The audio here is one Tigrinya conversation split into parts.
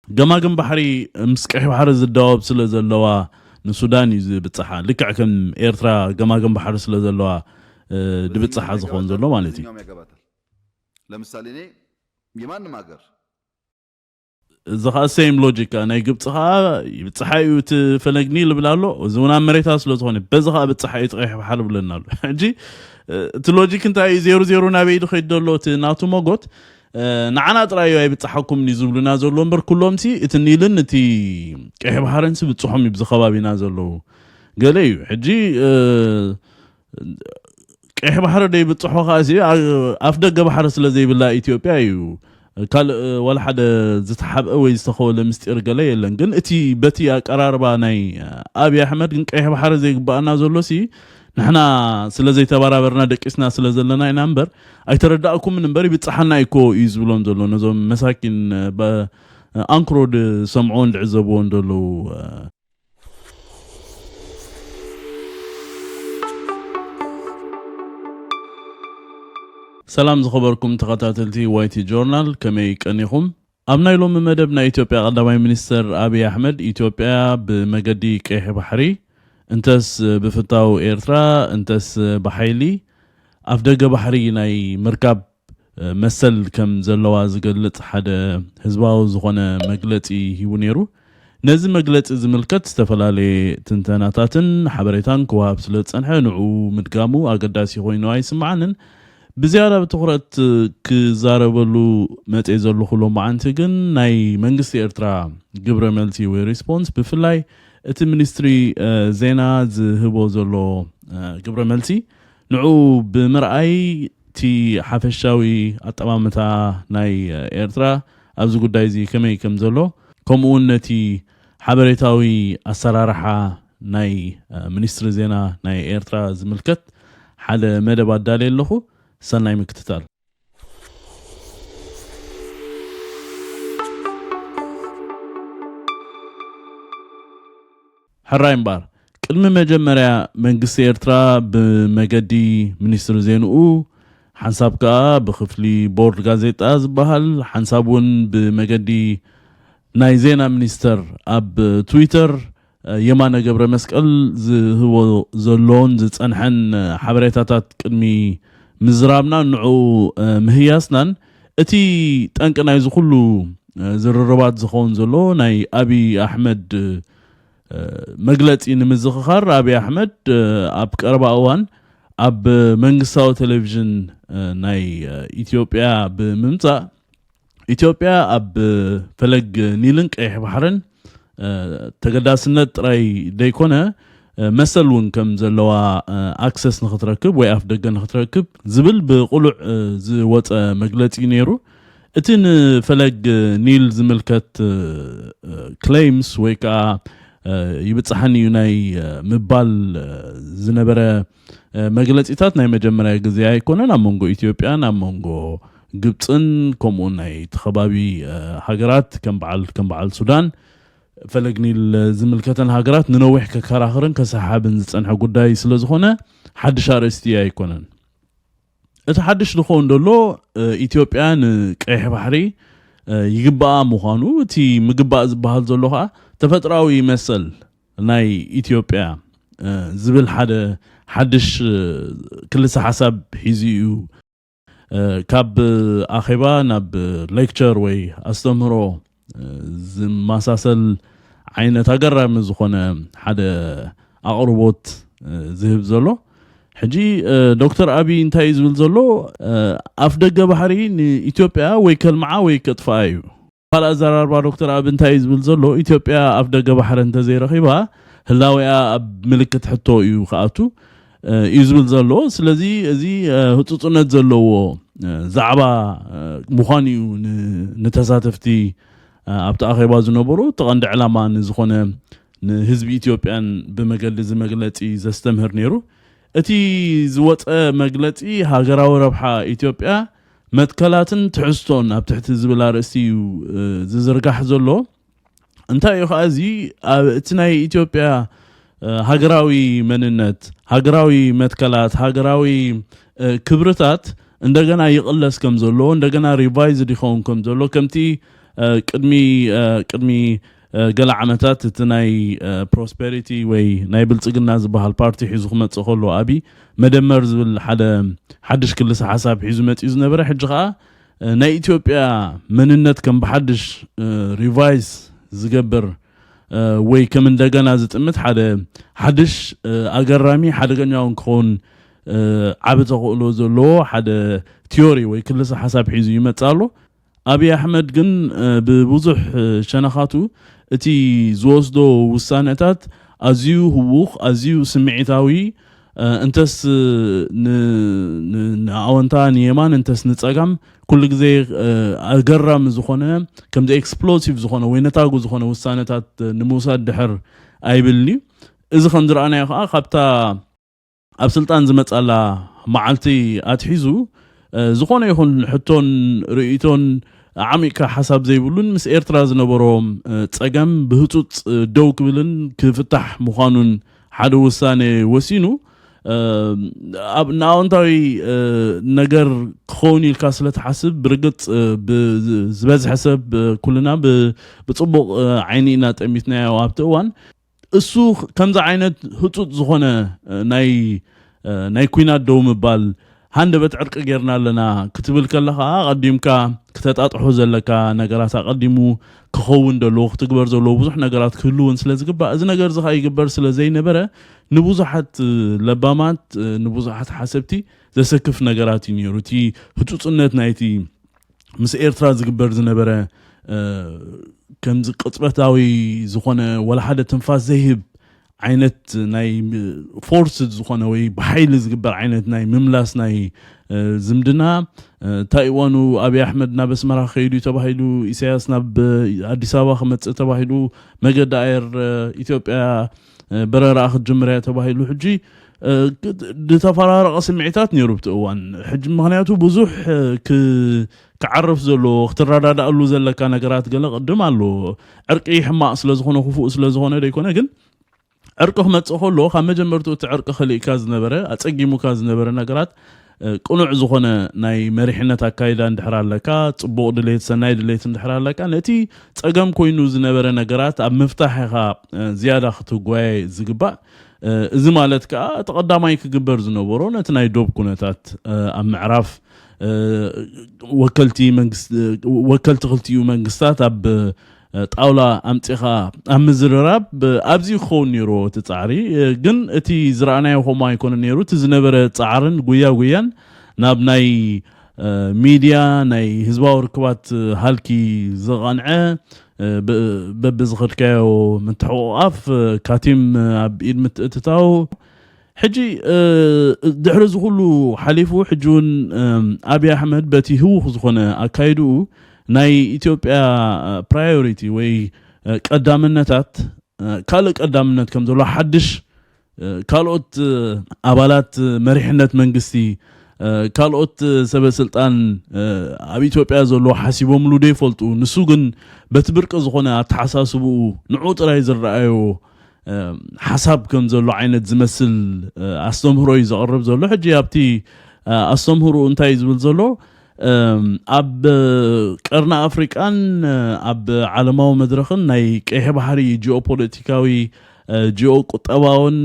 ገማግም ባሕሪ ምስ ቀይሕ ባሕሪ ዝዳወብ ስለ ዘለዋ ንሱዳን እዩ ዝብጽሓ። ልክዕ ከም ኤርትራ ገማግም ባሕሪ ስለ ዘለዋ ድብጽሓ ዝኾን ዘሎ ማለት እዩ። ለምሳሌ እኔ የማንም ሀገር እዚ ከዓ ሴም ሎጂካ ናይ ግብፂ ከዓ ይብፅሓ እዩ እቲ ፈለግ ኒል ይብል ኣሎ። እዚ እውን ኣብ መሬታ ስለዝኾነ በዚ ከዓ ብፅሓ እዩ እቲ ቀይሕ ባሕሪ ይብለና ኣሎ። ሕጂ እቲ ሎጂክ እንታይ እዩ? ዜሩ ዜሩ ናበይ ድኸይድ ዘሎ እቲ ናቱ መጎት ንዓና ጥራይ እዩ ኣይብፅሓኩም እዩ ዝብሉና ዘሎ እምበር ኩሎም ሲ እቲ ኒልን እቲ ቀይሕ ባሕርን ሲ ብፅሖም እዩ ብዚ ከባቢና ዘለዉ ገለ እዩ። ሕጂ ቀይሕ ባሕሪ ደይብፅሖ ከዓ ሲ ኣፍ ደገ ባሕሪ ስለ ዘይብላ ኢትዮጵያ እዩ። ካልእ ዋላ ሓደ ዝተሓብአ ወይ ዝተኸወለ ምስጢር ገለ የለን። ግን እቲ በቲ ኣቀራርባ ናይ ኣብይ ኣሕመድ ግን ቀይሕ ባሕሪ ዘይግባኣና ዘሎ ሲ ንሕና ስለ ዘይተበራበርና ደቂስና ስለ ዘለና ኢና እምበር ኣይተረዳእኩምን እምበር ይብፅሓና እኮ እዩ ዝብሎም ዘሎ ነዞም መሳኪን ኣንክሮ ዝሰምዕዎን ዝዕዘብዎን ዘለዉ። ሰላም ዝኸበርኩም ተኸታተልቲ ዋይቲ ጆርናል፣ ከመይ ቀኒኹም? ኣብ ናይ ሎሚ መደብ ናይ ኢትዮጵያ ቀዳማይ ሚኒስተር ኣብይ ኣሕመድ ኢትዮጵያ ብመገዲ ቀይሕ ባሕሪ እንተስ ብፍታው ኤርትራ እንተስ ብሓይሊ ኣፍ ደገ ባሕሪ ናይ ምርካብ መሰል ከም ዘለዋ ዝገልጽ ሓደ ህዝባዊ ዝኾነ መግለጺ ሂቡ ነይሩ። ነዚ መግለጺ ዝምልከት ዝተፈላለየ ትንተናታትን ሓበሬታን ክወሃብ ስለ ዝጸንሐ ንዑ ምድጋሙ ኣገዳሲ ኮይኑ ኣይስምዓንን። ብዝያዳ ብትኹረት ክዛረበሉ መጽየ ዘለኹ ሎማዓንቲ ግን ናይ መንግስቲ ኤርትራ ግብረ መልሲ ወይ ሪስፖንስ ብፍላይ እቲ ሚኒስትሪ ዜና ዝህቦ ዘሎ ግብረ መልሲ ንዑ ብምርኣይ እቲ ሓፈሻዊ ኣጠማምታ ናይ ኤርትራ ኣብዚ ጉዳይ እዚ ከመይ ከም ዘሎ ከምኡ እውን ነቲ ሓበሬታዊ ኣሰራርሓ ናይ ሚኒስትሪ ዜና ናይ ኤርትራ ዝምልከት ሓደ መደብ ኣዳልየ ኣለኹ። ሰናይ ምክትታል። ሕራይ እምበኣር ቅድሚ መጀመርያ መንግስቲ ኤርትራ ብመገዲ ሚኒስትሪ ዜንኡ ሓንሳብ ከኣ ብክፍሊ ቦርድ ጋዜጣ ዝበሃል ሓንሳብ እውን ብመገዲ ናይ ዜና ሚኒስተር ኣብ ትዊተር የማነ ገብረ መስቀል ዝህቦ ዘሎን ዝጸንሐን ሓበሬታታት ቅድሚ ምዝራብና ንዑ ምህያስናን እቲ ጠንቂ ናይዚ ኩሉ ዝርርባት ዝኸውን ዘሎ ናይ ኣብይ ኣሕመድ መግለጺ ንምዝኽኻር ኣብይ ኣሕመድ ኣብ ቀረባ እዋን ኣብ መንግስታዊ ቴሌቪዥን ናይ ኢትዮጵያ ብምምጻእ ኢትዮጵያ ኣብ ፈለግ ኒልን ቀይሕ ባሕርን ተገዳስነት ጥራይ ደይኮነ መሰል እውን ከም ዘለዋ ኣክሰስ ንክትረክብ ወይ ኣፍ ደገ ንክትረክብ ዝብል ብቁሉዕ ዝወፀ መግለፂ እዩ ነይሩ። እቲ ንፈለግ ኒል ዝምልከት ክሌምስ ወይ ከዓ ይብፅሓኒ እዩ ናይ ምባል ዝነበረ መግለፂታት ናይ መጀመርያ ግዜ ኣይኮነን። ኣብ መንጎ ኢትዮጵያን ኣብ መንጎ ግብፅን ከምኡ ናይ እቲ ከባቢ ሃገራት ከም በዓል ከም በዓል ሱዳን ፈለግ ኒል ዝምልከተን ሃገራት ንነዊሕ ከከራኽርን ከሰሓብን ዝፀንሐ ጉዳይ ስለ ዝኾነ ሓድሽ ኣርእስቲ ኣይኮነን። እቲ ሓድሽ ዝኸውን ዘሎ ኢትዮጵያ ንቀይሕ ባሕሪ ይግባኣ ምዃኑ፣ እቲ ምግባእ ዝበሃል ዘሎ ከዓ ተፈጥራዊ መሰል ናይ ኢትዮጵያ ዝብል ሓደ ሓድሽ ክልሰ ሓሳብ ሒዙ እዩ። ካብ ኣኼባ ናብ ሌክቸር ወይ ኣስተምህሮ ዝመሳሰል ዓይነት ኣገራሚ ዝኾነ ሓደ ኣቕርቦት ዝህብ ዘሎ። ሕጂ ዶክተር ኣብይ እንታይ እዩ ዝብል ዘሎ? ኣፍ ደገ ባሕሪ ንኢትዮጵያ ወይ ከልምዓ ወይ ከጥፍኣ እዩ። ካልእ ኣዘራርባ ዶክተር ኣብ እንታይ እዩ ዝብል ዘሎ? ኢትዮጵያ ኣፍ ደገ ባሕሪ እንተዘይረኺባ ህላዊኣ ኣብ ምልክት ሕቶ እዩ ክኣቱ እዩ ዝብል ዘሎ። ስለዚ እዚ ህፁፅነት ዘለዎ ዛዕባ ምዃኑ እዩ ንተሳተፍቲ ኣብቲ ኣኼባ ዝነበሩ እቲ ቀንዲ ዕላማ ንዝኾነ ንህዝቢ ኢትዮጵያን ብመገዲ እዚ መግለፂ ዘስተምህር ነይሩ። እቲ ዝወፀ መግለፂ ሃገራዊ ረብሓ ኢትዮጵያ መትከላትን ትሕዝቶን ኣብ ትሕቲ ዝብል ኣርእስቲ እዩ ዝዝርጋሕ ዘሎ። እንታይ እዩ ከዓ እዚ እቲ ናይ ኢትዮጵያ ሃገራዊ መንነት፣ ሃገራዊ መትከላት፣ ሃገራዊ ክብርታት እንደገና ይቕለስ ከም ዘሎ፣ እንደገና ሪቫይዝድ ይኸውን ከም ዘሎ፣ ከምቲ ቅድሚ ቅድሚ ገለ ዓመታት እቲ ናይ ፕሮስፐሪቲ ወይ ናይ ብልጽግና ዝበሃል ፓርቲ ሒዙ ክመጽእ ከሎ፣ ኣቢ መደመር ዝብል ሓደ ሓድሽ ክልሰ ሓሳብ ሒዙ መጺኡ ዝነበረ፣ ሕጂ ከዓ ናይ ኢትዮጵያ መንነት ከም ብሓድሽ ሪቫይዝ ዝገብር ወይ ከም እንደገና ዝጥምት ሓደ ሓድሽ ኣገራሚ ሓደገኛ እውን ክኸውን ዓቢ ተኽእሎ ዘለዎ ሓደ ቲዮሪ ወይ ክልሰ ሓሳብ ሒዙ ይመጽእ ኣሎ። ኣብይ ኣሕመድ ግን ብብዙሕ ሸነኻቱ እቲ ዝወስዶ ውሳነታት ኣዝዩ ህዉኽ፣ ኣዝዩ ስምዒታዊ፣ እንተስ ንኣወንታ ንየማን እንተስ ንጸጋም ኩሉ ግዜ ኣገራሚ ዝኾነ ከምዚ ኤክስፕሎሲቭ ዝኾነ ወይ ነታጉ ዝኾነ ውሳነታት ንምውሳድ ድሕር ኣይብልኒ። እዚ ከም ዝረኣናዮ ከዓ ካብታ ኣብ ስልጣን ዝመጻላ መዓልቲ ኣትሒዙ ዝኾነ ይኹን ሕቶን ርእይቶን ዓሚቕካ ሓሳብ ዘይብሉን ምስ ኤርትራ ዝነበሮ ጸገም ብህጹጽ ደው ክብልን ክፍታሕ ምዃኑን ሓደ ውሳነ ወሲኑ፣ ኣብ ንኣወንታዊ ነገር ክኸውን ኢልካ ስለ ትሓስብ፣ ብርግጽ ዝበዝሐ ሰብ፣ ኩልና ብጽቡቕ ዓይኒ ኢና ጠሚትናዮ ኣብቲ እዋን። እሱ ከምዚ ዓይነት ህጹጽ ዝኾነ ናይ ናይ ኩናት ደው ምባል፣ ሃንደበት ዕርቂ ጌርና ኣለና ክትብል ከለኻ፣ ኣቐዲምካ ክተጣጥሖ ዘለካ ነገራት፣ ኣቐዲሙ ክኸውን ዘለዎ፣ ክትግበር ዘለዎ ብዙሕ ነገራት ክህልውን ስለ ዝግባእ፣ እዚ ነገር እዚ ኸኣ ይግበር ስለ ዘይነበረ፣ ንብዙሓት ለባማት፣ ንብዙሓት ሓሰብቲ ዘሰክፍ ነገራት እዩ ነይሩ። እቲ ህጹጽነት ናይቲ ምስ ኤርትራ ዝግበር ዝነበረ ከምዚ ቅጽበታዊ ዝኾነ ወላ ሓደ ትንፋስ ዘይህብ ዓይነት ናይ ፎርስድ ዝኾነ ወይ ብሓይሊ ዝግበር ዓይነት ናይ ምምላስ ናይ ዝምድና፣ እንታይ እዋኑ ኣብይ ኣሕመድ ናብ ኣስመራ ከይዱ ተባሂሉ፣ ኢሳያስ ናብ ኣዲስ ኣበባ ክመጽእ ተባሂሉ፣ መገዲ ኣየር ኢትዮጵያ በረራኣ ክትጅምር እያ ተባሂሉ፣ ሕጂ ዝተፈራረቐ ስምዒታት ነይሩ ብቲ እዋን። ሕጂ ምኽንያቱ ብዙሕ ክዓርፍ ዘለዎ ክትረዳዳእሉ ዘለካ ነገራት ገለ ቅድም ኣሎ። ዕርቂ ሕማቕ ስለ ዝኾነ ክፉእ ስለ ዝኾነ ደይኮነ፣ ግን ዕርቂ ክመጽእ ከሎ ካብ መጀመርትኡ እቲ ዕርቂ ከሊእካ ዝነበረ ኣጸጊሙካ ዝነበረ ነገራት ቅኑዕ ዝኾነ ናይ መሪሕነት ኣካይዳ እንድሕር ኣለካ፣ ጽቡቕ ድሌት ሰናይ ድሌት እንድሕር ኣለካ፣ ነቲ ጸገም ኮይኑ ዝነበረ ነገራት ኣብ ምፍታሕ ኢኻ ዝያዳ ክትጓየ ዝግባእ። እዚ ማለት ከኣ እቲ ቀዳማይ ክግበር ዝነበሮ ነቲ ናይ ዶብ ኩነታት ኣብ ምዕራፍ ወከልቲ መንግስቲ ወከልቲ ክልቲኡ መንግስታት ኣብ ጣውላ ኣምጺኻ ኣብ ምዝርራብ ኣብዚ ክኸውን ነይርዎ እቲ ጻዕሪ። ግን እቲ ዝረኣናዮ ከምኡ ኣይኮነ ነይሩ። እቲ ዝነበረ ጻዕርን ጉያ ጉያን ናብ ናይ ሚድያ ናይ ህዝባዊ ርክባት ሃልኪ ዝቐንዐ፣ በብዝኸድካዮ ምትሕቑቓፍ፣ ካቲም ኣብ ኢድ ምትእትታው። ሕጂ ድሕሪ እዚ ኩሉ ሓሊፉ፣ ሕጂ እውን ኣብይ ኣሕመድ በቲ ህውኽ ዝኾነ ኣካይድኡ ናይ ኢትዮጵያ ፕራዮሪቲ ወይ ቀዳምነታት፣ ካልእ ቀዳምነት ከም ዘሎ ሓድሽ ካልኦት ኣባላት መሪሕነት መንግስቲ፣ ካልኦት ሰበ ስልጣን ኣብ ኢትዮጵያ ዘሎ ሓሲቦምሉ ዘይፈልጡ፣ ንሱ ግን በቲ ብርቂ ዝኾነ ኣተሓሳስብኡ ንዑ ጥራይ ዝረኣዮ ሓሳብ ከም ዘሎ ዓይነት ዝመስል ኣስተምህሮ እዩ ዘቕርብ ዘሎ። ሕጂ ኣብቲ ኣስተምህሮኡ እንታይ እዩ ዝብል ዘሎ? ኣብ ቀርኒ ኣፍሪቃን ኣብ ዓለማዊ መድረኽን ናይ ቀይሕ ባሕሪ ጂኦፖለቲካዊ፣ ጂኦ ቁጠባውን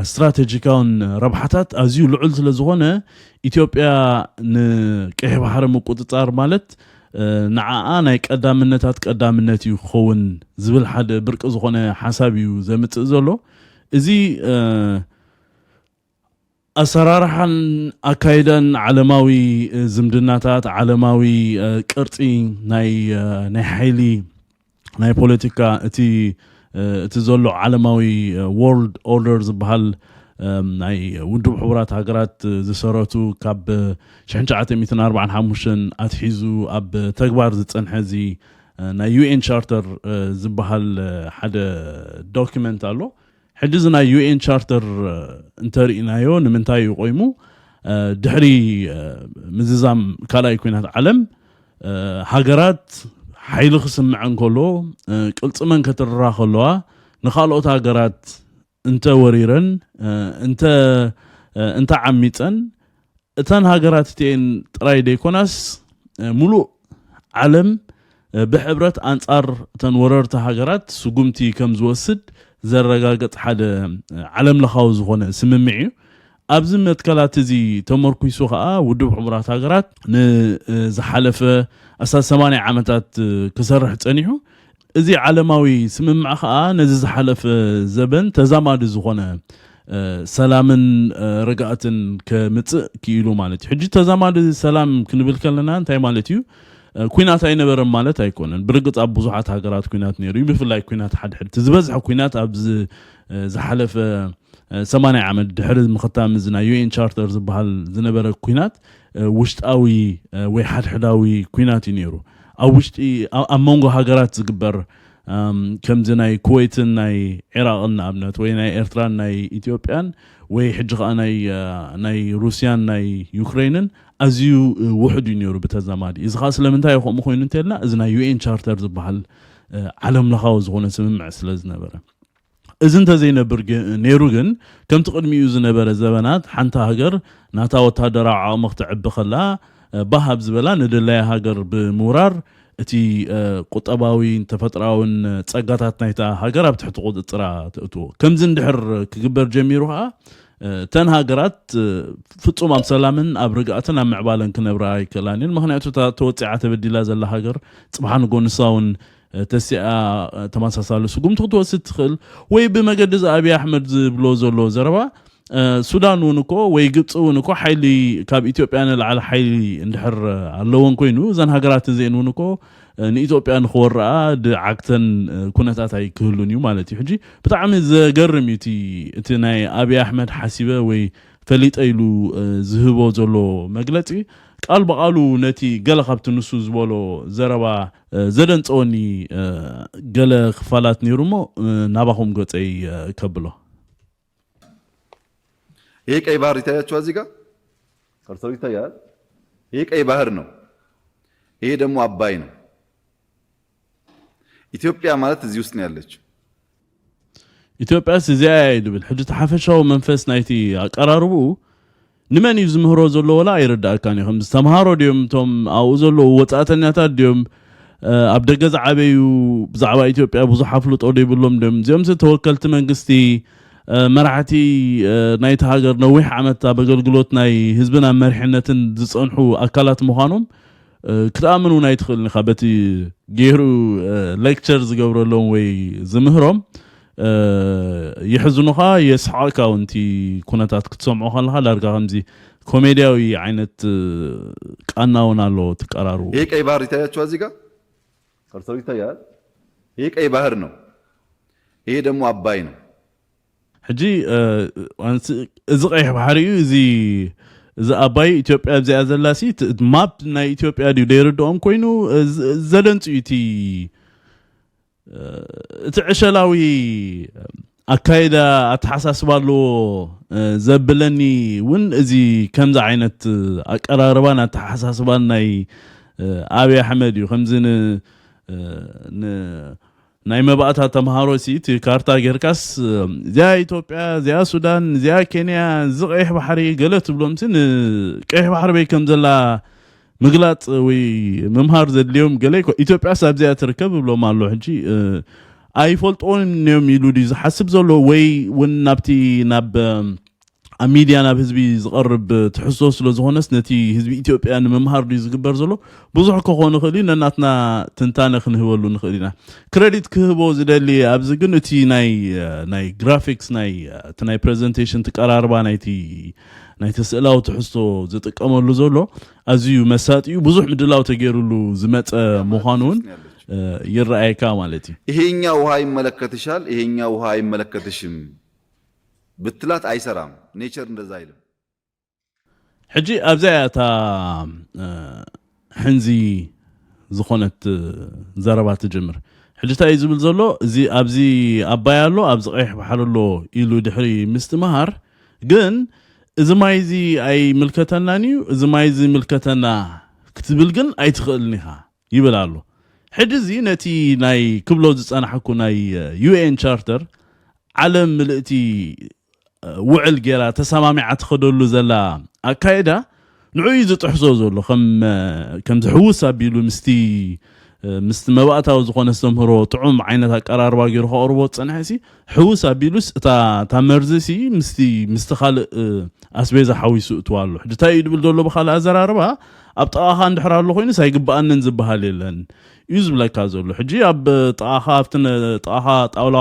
ስትራቴጂካውን ረብሓታት ኣዝዩ ልዑል ስለ ዝኾነ፣ ኢትዮጵያ ንቀይሕ ባሕሪ ምቁጽጻር ማለት ንዓኣ ናይ ቀዳምነታት ቀዳምነት እዩ ክኸውን ዝብል ሓደ ብርቂ ዝኾነ ሓሳብ እዩ ዘምጽእ ዘሎ። እዚ ኣሰራርሓን ኣካይዳን ዓለማዊ ዝምድናታት፣ ዓለማዊ ቅርጺ ናይ ናይ ሓይሊ ናይ ፖለቲካ፣ እቲ እቲ ዘሎ ዓለማዊ ወርልድ ኦርደር ዝበሃል ናይ ውድብ ሕቡራት ሃገራት ዝሰረቱ ካብ ሽሕን ትሽዓተ ሚእትን ኣርባዓን ሓሙሽተን ኣትሒዙ ኣብ ተግባር ዝጸንሐ እዚ ናይ ዩ ኤን ቻርተር ዝበሃል ሓደ ዶክመንት ኣሎ። ሕጂ እዚ ናይ ዩ ኤን ቻርተር እንተርኢናዮ ንምንታይ እዩ ቆይሙ? ድሕሪ ምዝዛም ካልኣይ ኩናት ዓለም ሃገራት ሓይሊ ክስምዐን ከሎ፣ ቅልጽመን ከትርራ ከለዋ፣ ንኻልኦት ሃገራት እንተ ወሪረን፣ እንተ እንተ ዓሚጸን፣ እተን ሃገራት እቲኤን ጥራይ ደይኮናስ፣ ሙሉእ ዓለም ብሕብረት ኣንጻር እተን ወረርቲ ሃገራት ስጉምቲ ከም ዝወስድ ዘረጋግጽ ሓደ ዓለም ለኻዊ ዝኾነ ስምምዕ እዩ። ኣብዚ መትከላት እዚ ተመርኩሱ ከኣ ውድብ ሕቡራት ሃገራት ንዝሓለፈ ኣስታት ሰማንያ ዓመታት ክሰርሕ ጸኒሑ። እዚ ዓለማዊ ስምምዕ ከኣ ነዚ ዝሓለፈ ዘበን ተዛማዲ ዝኾነ ሰላምን ርግኣትን ከምጽእ ክኢሉ ማለት እዩ። ሕጂ ተዛማዲ ሰላም ክንብል ከለና እንታይ ማለት እዩ? ኩናት ኣይነበረን ማለት ኣይኮነን። ብርግጽ ኣብ ብዙሓት ሃገራት ኩናት ነይሩ እዩ። ብፍላይ ኩናት ሓድሕድ እቲ ዝበዝሐ ኩናት ኣብዚ ዝሓለፈ ሰማንያ ዓመት ድሕሪ ምኽታም እዚ ናይ ዩ ኤን ቻርተር ዝበሃል ዝነበረ ኩናት ውሽጣዊ ወይ ሓድሕዳዊ ኩናት እዩ ነይሩ። ኣብ ውሽጢ ኣብ መንጎ ሃገራት ዝግበር ከምዚ ናይ ኩወይትን ናይ ዒራቕን ንኣብነት ወይ ናይ ኤርትራን ናይ ኢትዮጵያን ወይ ሕጂ ከዓ ናይ ሩስያን ናይ ዩክሬንን ኣዝዩ ውሕድ እዩ ነይሩ ብተዛማዲ። እዚ ከዓ ስለምንታይ ከምኡ ኮይኑ እንተልና እዚ ናይ ዩ ኤን ቻርተር ዝበሃል ዓለም ለኻዊ ዝኾነ ስምምዕ ስለ ዝነበረ። እዚ እንተዘይነብር ነይሩ ግን ከምቲ ቅድሚኡ ዝነበረ ዘበናት ሓንቲ ሃገር ናታ ወታደራዊ ዓቕሚ ክተዕቢ ከላ ባህ ኣብ ዝበላ ንድላያ ሃገር ብምውራር እቲ ቁጠባዊን ተፈጥራውን ጸጋታት ናይታ ሃገር ኣብ ትሕቲ ቁፅፅራ ተእትዎ። ከምዚ እንድሕር ክግበር ጀሚሩ ከዓ እተን ሃገራት ፍጹም ኣብ ሰላምን ኣብ ርግኣትን ኣብ ምዕባለን ክነብራ ኣይክእላን እየን። ምክንያቱ እታ ተወፂዓ ተበዲላ ዘላ ሃገር ፅባሕ ንጎ ንሳ እውን ተሲኣ ተመሳሳሊ ስጉምቲ ክትወስድ ትኽእል ወይ ብመገዲ እዚ ኣብይ ኣሕመድ ዝብሎ ዘሎ ዘረባ ሱዳን እውን እኮ ወይ ግብፂ እውን እኮ ሓይሊ ካብ ኢትዮጵያ ንላዕሊ ሓይሊ እንድሕር ኣለወን ኮይኑ እዘን ሃገራት እዚአን እውን እኮ ንኢትዮጵያ ንክወርኣ ድዓግተን ኩነታት ኣይክህሉን እዩ ማለት እዩ። ሕጂ ብጣዕሚ ዘገርም እዩ እቲ ናይ ኣብይ ኣሕመድ ሓሲበ ወይ ፈሊጠ ኢሉ ዝህቦ ዘሎ መግለፂ ቃል ብቃሉ ነቲ ገለ ካብቲ ንሱ ዝበሎ ዘረባ ዘደንፀወኒ ገለ ክፋላት ነይሩ እሞ ናባኹም ገፀይ ከብሎ። ይሄ ቀይ ባህር ይታያችኋል እዚህ ጋር ከርሰው ይታያል። ይሄ ቀይ ባህር ነው። ይሄ ደግሞ አባይ ነው። ኢትዮጵያ ማለት እዚህ ውስጥ ነው ያለችው። ኢትዮጵያስ እዚኣ እያ ድብል። ሕጂ እቲ ሓፈሻዊ መንፈስ ናይቲ ኣቀራርብኡ ንመን እዩ ዝምህሮ ዘሎ ወላ ኣይርዳእካን እዩ። ከምዚ ተምሃሮ ድዮም እቶም ኣብኡ ዘለዉ ወፃእተኛታት ድዮም ኣብ ደገ ዝዓበዩ ብዛዕባ ኢትዮጵያ ብዙሕ ኣፍልጦ ዘይብሎም ድዮም እዚኦም ተወከልቲ መንግስቲ መራሕቲ ናይቲ ሃገር ነዊሕ ዓመት ኣብ ኣገልግሎት ናይ ህዝብን ኣብ መሪሕነትን ዝፀንሑ ኣካላት ምዃኖም ክትኣምን እውን ኣይትኽእልን ኢኻ በቲ ገይሩ ሌክቸር ዝገብረሎም ወይ ዝምህሮም ይሕዝኑኻ የስሓቕካ እውን እቲ ኩነታት ክትሰምዖ ከለኻ ዳርጋ ከምዚ ኮሜድያዊ ዓይነት ቃና እውን ኣለዎ ትቀራርቡ። ይሄ ቀይ ባህር ይታያችኋል እዚህ ጋር ከርሰው ይታያል። ይሄ ቀይ ባህር ነው። ይሄ ደግሞ አባይ ነው። ሕጂ እዚ ቀይሕ ባሕሪ እዩ። እዚ እዚ ኣባይ ኢትዮጵያ ኣብዚኣ ዘላ ሲ ማፕ ናይ ኢትዮጵያ ድዩ ዘይርድኦም ኮይኑ ዘደንፅ እዩ እቲ እቲ ዕሸላዊ ኣካይዳ ኣተሓሳስባ ኣለዎ ዘብለኒ እውን እዚ ከምዚ ዓይነት ኣቀራርባን ኣተሓሳስባን ናይ ኣብይ ኣሕመድ እዩ። ከምዚ ናይ መባእታ ተምሃሮ ሲ እቲ ካርታ ጌርካስ እዚኣ ኢትዮጵያ፣ እዚኣ ሱዳን፣ እዚኣ ኬንያ፣ እዚ ቀይሕ ባሕሪ ገለ ትብሎምሲ ንቀይሕ ባሕሪ በይ ከም ዘላ ምግላፅ ወይ ምምሃር ዘድልዮም ገለ ኢትዮጵያስ ኣብዚኣ ትርከብ እብሎም ኣሎ። ሕጂ ኣይፈልጥዎን እዮም ኢሉ ድዩ ዝሓስብ ዘሎ ወይ እውን ናብቲ ናብ ኣብ ሚድያ ናብ ህዝቢ ዝቐርብ ትሕዝቶ ስለ ዝኾነስ ነቲ ህዝቢ ኢትዮጵያ ንምምሃር ድዩ ዝግበር ዘሎ? ብዙሕ ክኾን ይኽእል እዩ። ነናትና ትንታነ ክንህበሉ ንኽእል ኢና። ክረዲት ክህቦ ዝደሊ ኣብዚ ግን እቲ ናይ ናይ ግራፊክስ ናይ እቲ ናይ ፕሬዘንቴሽን ትቀራርባ ናይቲ ናይቲ ስእላዊ ትሕዝቶ ዝጥቀመሉ ዘሎ ኣዝዩ መሳጢ እዩ። ብዙሕ ምድላው ተገይሩሉ ዝመፀ ምዃኑ እውን ይረኣየካ ማለት እዩ። ይሄኛው ውሃ ይመለከትሻል፣ ይሄኛው ውሃ አይመለከትሽም ብትላት አይሰራም። ኔቸር እንደዛ አይልም። ሕጂ ኣብዛ እያ እታ ሕንዚ ዝኾነት ዘረባ ትጅምር። ሕጂ እንታይ እዩ ዝብል ዘሎ? እዚ ኣብዚ ኣባይ ኣሎ፣ ኣብዚ ቀይሕ ባሕሪ ኣሎ ኢሉ ድሕሪ ምስትምሃር ግን እዚ ማይ እዚ ኣይምልከተናን እዩ፣ እዚ ማይ እዚ ይምልከተና ክትብል ግን ኣይትኽእልን ኢኻ ይብል ኣሎ። ሕጂ እዚ ነቲ ናይ ክብሎ ዝጸናሕኩ ናይ ዩ ኤን ቻርተር ዓለም ምልእቲ ውዕል ጌራ ተሰማሚዓ ትኸደሉ ዘላ ኣካይዳ ንዑ እዩ ዝጥሕሶ ዘሎ ከም ከም ዝሕውስ ኣቢሉ ምስቲ ምስቲ መባእታዊ ዝኾነ ኣስተምህሮ ጥዑም ዓይነት ኣቀራርባ ገይሩ ከቕርቦ ዝጸንሐ ሲ ሕውስ ኣቢሉስ እታ እታ መርዚ ሲ ምስቲ ምስቲ ካልእ ኣስቤዛ ሓዊሱ እትዋ ኣሎ። ሕጂ እንታይ እዩ ድብል ዘሎ ብኻልእ ኣዘራርባ፣ ኣብ ጥቓኻ እንድሕር ኣሎ ኮይኑስ ኣይግብኣንን ዝበሃል የለን እዩ ዝብለካ ዘሎ። ሕጂ ኣብ ጥቓኻ ኣብቲ ጥቓኻ ጣውላ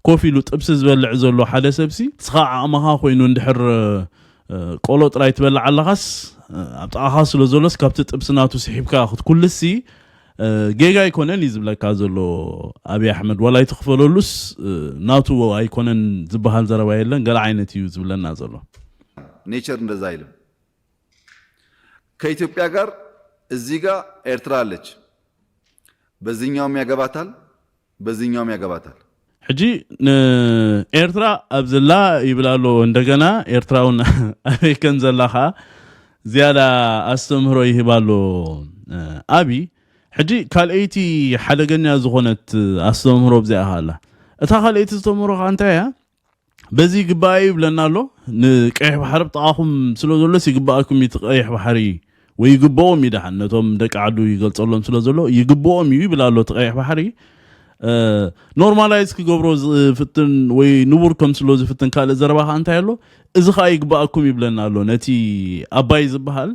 ኮፍ ኢሉ ጥብሲ ዝበልዕ ዘሎ ሓደ ሰብሲ እስኻ ዓቕምኻ ኮይኑ እንድሕር ቆሎ ጥራይ ትበልዕ ኣለኻስ ኣብ ጥቓኻ ስለ ዘሎስ ካብቲ ጥብሲ ናቱ ስሒብካ ክትኩልሲ ጌጋ ኣይኮነን እዩ ዝብለካ ዘሎ ኣብይ ኣሕመድ። ዋላ ኣይትኽፈለሉስ ናቱ ኣይኮነን ዝበሃል ዘረባ የለን፣ ገለ ዓይነት እዩ ዝብለና ዘሎ። ኔቸር እንደዛ አይልም። ከኢትዮጵያ ጋር እዚህ ጋር ኤርትራ አለች፣ በዚህኛውም ያገባታል፣ በዚህኛውም ያገባታል። ሕጂ ንኤርትራ ኣብዝላ ይብል ኣሎ። እንደገና ኤርትራውን ኣበይ ከም ዘላ ከዓ ዝያዳ ኣስተምህሮ ይህብ ኣሎ። ኣቢ ሕጂ ካልኣይቲ ሓደገኛ ዝኾነት ኣስተምህሮ ብዚኣ ኣላ። እታ ካልኣይቲ ዝተምህሮ ከዓ እንታይ እያ? በዚ ይግባእ እዩ ይብለና ኣሎ። ንቀይሕ ባሕሪ ብጥቓኹም ስለ ዘሎስ ይግባኣኩም እዩ እቲ ቀይሕ ባሕሪ፣ ወይ ይግብኦም እዩ ደሓን፣ ነቶም ደቂ ዓዱ ይገልጸሎም ስለ ዘሎ ይግብኦም እዩ ይብል ኣሎ። እቲ ቀይሕ ባሕሪ ኖርማላይዝ ክገብሮ ዝፍትን ወይ ንቡር ከም ስለ ዝፍትን ካልእ ዘረባ ከዓ እንታይ ኣሎ? እዚ ከዓ ይግባኣኩም ይብለና ኣሎ። ነቲ ኣባይ ዝበሃል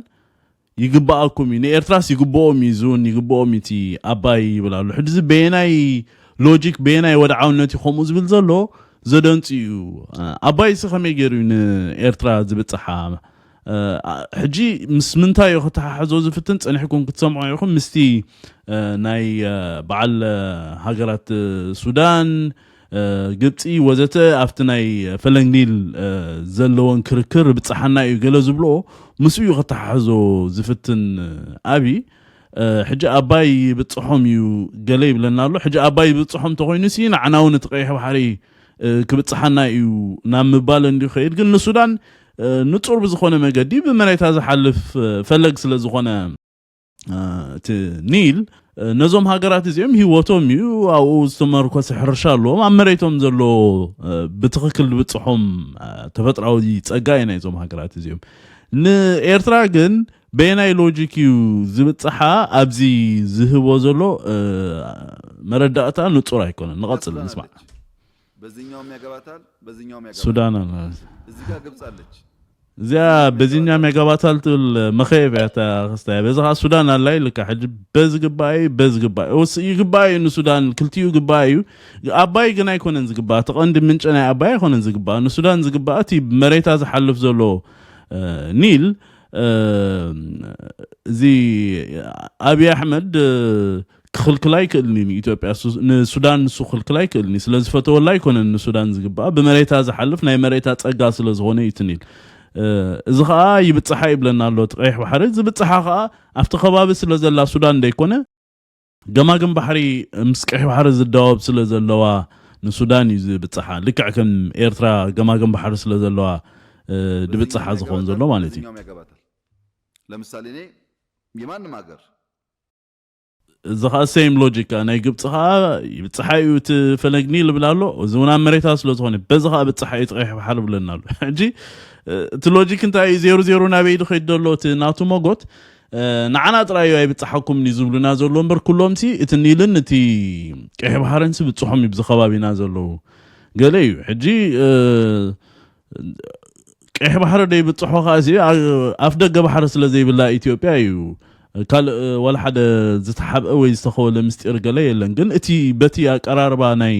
ይግባኣኩም እዩ፣ ንኤርትራስ ይግብኦም እዩ፣ ዝውን ይግብኦም እዩ እቲ ኣባይ ይብል ኣሎ። ሕጂ እዚ በየናይ ሎጂክ በየናይ ወድዓውነት እዩ ከምኡ ዝብል ዘሎ? ዘደንጽ እዩ። ኣባይ ሲ ከመይ ገይሩ እዩ ንኤርትራ ዝብጽሓ? ሕጂ ምስ ምንታይ እዩ ከተሓሕዞ ዝፍትን? ጸኒሕኩም ክትሰምዑ ኢኹም። ምስቲ ናይ በዓል ሃገራት ሱዳን፣ ግብፂ ወዘተ ኣብቲ ናይ ፈለግ ኒል ዘለዎን ክርክር ብፅሓና እዩ ገለ ዝብልኦ ምስኡ እዩ ከተሓሕዞ ዝፍትን። ኣቢ ሕጂ ኣባይ ይብፅሖም እዩ ገለ ይብለና ኣሎ። ሕጂ ኣባይ ይብፅሖም ተኮይኑ ሲ ንዓና እውን እቲ ቀይሕ ባሕሪ ክብፅሓና እዩ ናብ ምባል እንዲ ይኸይድ። ግን ንሱዳን ንፁር ብዝኾነ መገዲ ብመሬታ ዝሓልፍ ፈለግ ስለ ዝኾነ እቲ ኒል ነዞም ሃገራት እዚኦም ህይወቶም እዩ። ኣብኡ ዝተመርኮሰ ሕርሻ ኣለዎም። ኣብ መሬቶም ዘሎ ብትኽክል ዝበፅሖም ተፈጥራዊ ፀጋ እዩ ናይዞም ሃገራት እዚኦም። ንኤርትራ ግን በየናይ ሎጂክ እዩ ዝበፅሓ? ኣብዚ ዝህቦ ዘሎ መረዳእታ ንፁር ኣይኮነን። ንቐፅል ንስማዕ። በዚህኛውም ያገባታል፣ በዚህኛውም ያገባታል። ሱዳን ኣላ። እዚህ ጋር ግብጽ አለች። እዚኣ በዚህኛውም ያገባታል ትብል መኸየብ እያ እታ ክስታይ። በዚ ከዓ ሱዳን ኣላ ኢልካ ሕጂ በዚ ግባእ እዩ፣ በዚ ግባእ እዩ። እስ ይግባእ እዩ ንሱዳን፣ ክልቲኡ ግባእ እዩ። ኣባይ ግን ኣይኮነን ዝግባእ። እቲ ቀንዲ ምንጪ ናይ ኣባይ ኣይኮነን ዝግባእ። ንሱዳን ዝግባእ እቲ መሬታ ዝሓልፍ ዘሎ ኒል እዚ ኣብይ ኣሕመድ ክኽልክላ ኣይክእልን እዩ። ንኢትዮጵያ ንሱዳን ንሱ ክኽልክላ ኣይክእልን እዩ። ስለ ዝፈተወላ ኣይኮነን ንሱዳን ዝግባኣ፣ ብመሬታ ዝሓልፍ ናይ መሬታ ጸጋ ስለ ዝኾነ እዩ እቲ ኒል። እዚ ኸኣ ይብጽሓ ይብለና ኣሎ እቲ ቀይሕ ባሕሪ። ዝብጽሓ ኸኣ ኣብቲ ከባቢ ስለ ዘላ ሱዳን ደይኮነ ገማግም ባሕሪ ምስ ቀይሕ ባሕሪ ዝዳወብ ስለ ዘለዋ ንሱዳን እዩ ዝብጽሓ። ልክዕ ከም ኤርትራ ገማግም ባሕሪ ስለ ዘለዋ ድብጽሓ ዝኾን ዘሎ ማለት እዩ። ለምሳሌ እኔ የማንም ሀገር እዚ ከዓ ሴም ሎጂክ ናይ ግብፂ ከዓ ይብፅሓ እዩ እቲ ፈለግ ኒል ይብል ኣሎ። እዚ እውን ኣብ መሬታ ስለ ዝኾነ በዚ ከዓ ብፅሓ እዩ እቲ ቀይሕ ባሕሪ ይብለና ኣሎ። ሕጂ እቲ ሎጂክ እንታይ እዩ? ዜሩ ዜሩ ናበይ ድኸይድ ዘሎ እቲ ናቱ መጎት ንዓና ጥራይ እዩ ኣይብፅሓኩም እዩ ዝብሉና ዘሎ እምበር ኩሎም ሲ እቲ ኒልን እቲ ቀይሕ ባሕርን ሲ ብፅሖም እዩ ብዚ ከባቢና ዘለዉ ገለ እዩ። ሕጂ ቀይሕ ባሕሪ ደይብፅሖ ከዓ ሲ ኣፍ ደገ ባሕሪ ስለ ዘይብላ ኢትዮጵያ እዩ ካልእ ዋላ ሓደ ዝተሓብአ ወይ ዝተኸወለ ምስጢር ገለ የለን። ግን እቲ በቲ ኣቀራርባ ናይ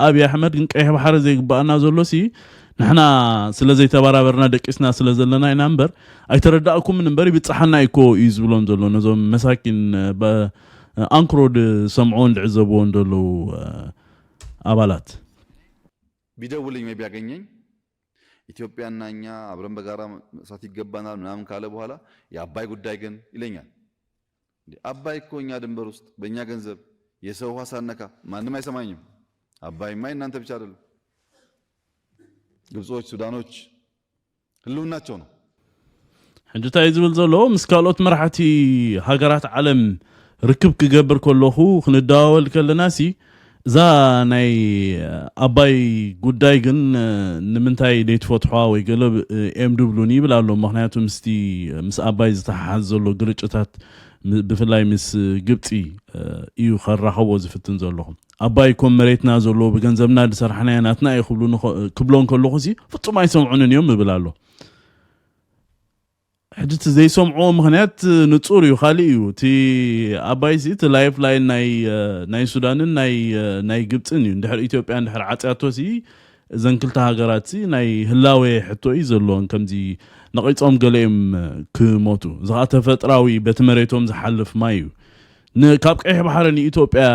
ኣብይ ኣሕመድ ግን ቀይሕ ባሕሪ ዘይግባኣና ዘሎ ሲ ንሕና ስለ ዘይተበራበርና ደቂስና ስለ ዘለና ኢና እምበር ኣይተረዳእኩምን እምበር ይብፅሓና እኮ እዩ ዝብሎም ዘሎ ነዞም መሳኪን ኣንክሮ ዝሰምዕዎን ዝዕዘብዎን ዘለዉ ኣባላት። ቢደውልኝ ወይ ቢያገኘኝ ኢትዮጵያና እኛ አብረን በጋራ መስራት ይገባናል ምናምን ካለ በኋላ የአባይ ጉዳይ ግን ይለኛል። አባይ እኮ እኛ ድንበር ውስጥ በእኛ ገንዘብ የሰው ውሃ ሳነካ ማንም አይሰማኝም። አባይማ የእናንተ ብቻ አይደለም። ግብጾች፣ ሱዳኖች ህልውናቸው ነው። ሕጂ እንታይ ዝብል ዘሎ ምስ ካልኦት መራሕቲ ሃገራት ዓለም ርክብ ክገብር ከለኹ ክንደዋወል ከለና ሲ እዛ ናይ ኣባይ ጉዳይ ግን ንምንታይ ዘይትፈትሖ ወይ ገለ ኤም ድብሉን ይብል ኣሎ። ምክንያቱ ምስቲ ምስ ኣባይ ዝተሓሓዝ ዘሎ ግርጭታት ም- ብፍላይ ምስ ግብፂ እ፣ እዩ ከራኸቦ ዝፍትን ዘለኹ። ኣባይ እኮ መሬትና ዘለዎ ብገንዘብና ዝሰራሕናዮ ናትና እዩ ክብሉ ንኸ- ክብሎ እንከለኹ ሲ ፍጹም ኣይሰምዑንን እዮም ይብል ኣሎ። ሕጂ እቲ ዘይሰምዕዎ ምኽንያት ንጹር እዩ፣ ካልእ እዩ። እቲ ኣባይ ሲ እቲ ላይፍ ላይን ናይ እ፣ ናይ ሱዳንን ናይ እ፣ ናይ ግብፅን እዩ። እንድሕር ኢትዮጵያ እንድሕር ዓፅያቶ ሲ እዘን ክልተ ሃገራት ሲ ናይ ህላዌ ሕቶ እዩ ዘለዎን፣ ከምዚ ነቒጾም ገለ እዮም ክሞቱ። እዚ ኸዓ ተፈጥራዊ በቲ መሬቶም ዝሓልፍ ማይ እዩ። ን- ካብ ቀይሕ ባሕሪ ንኢትዮጵያ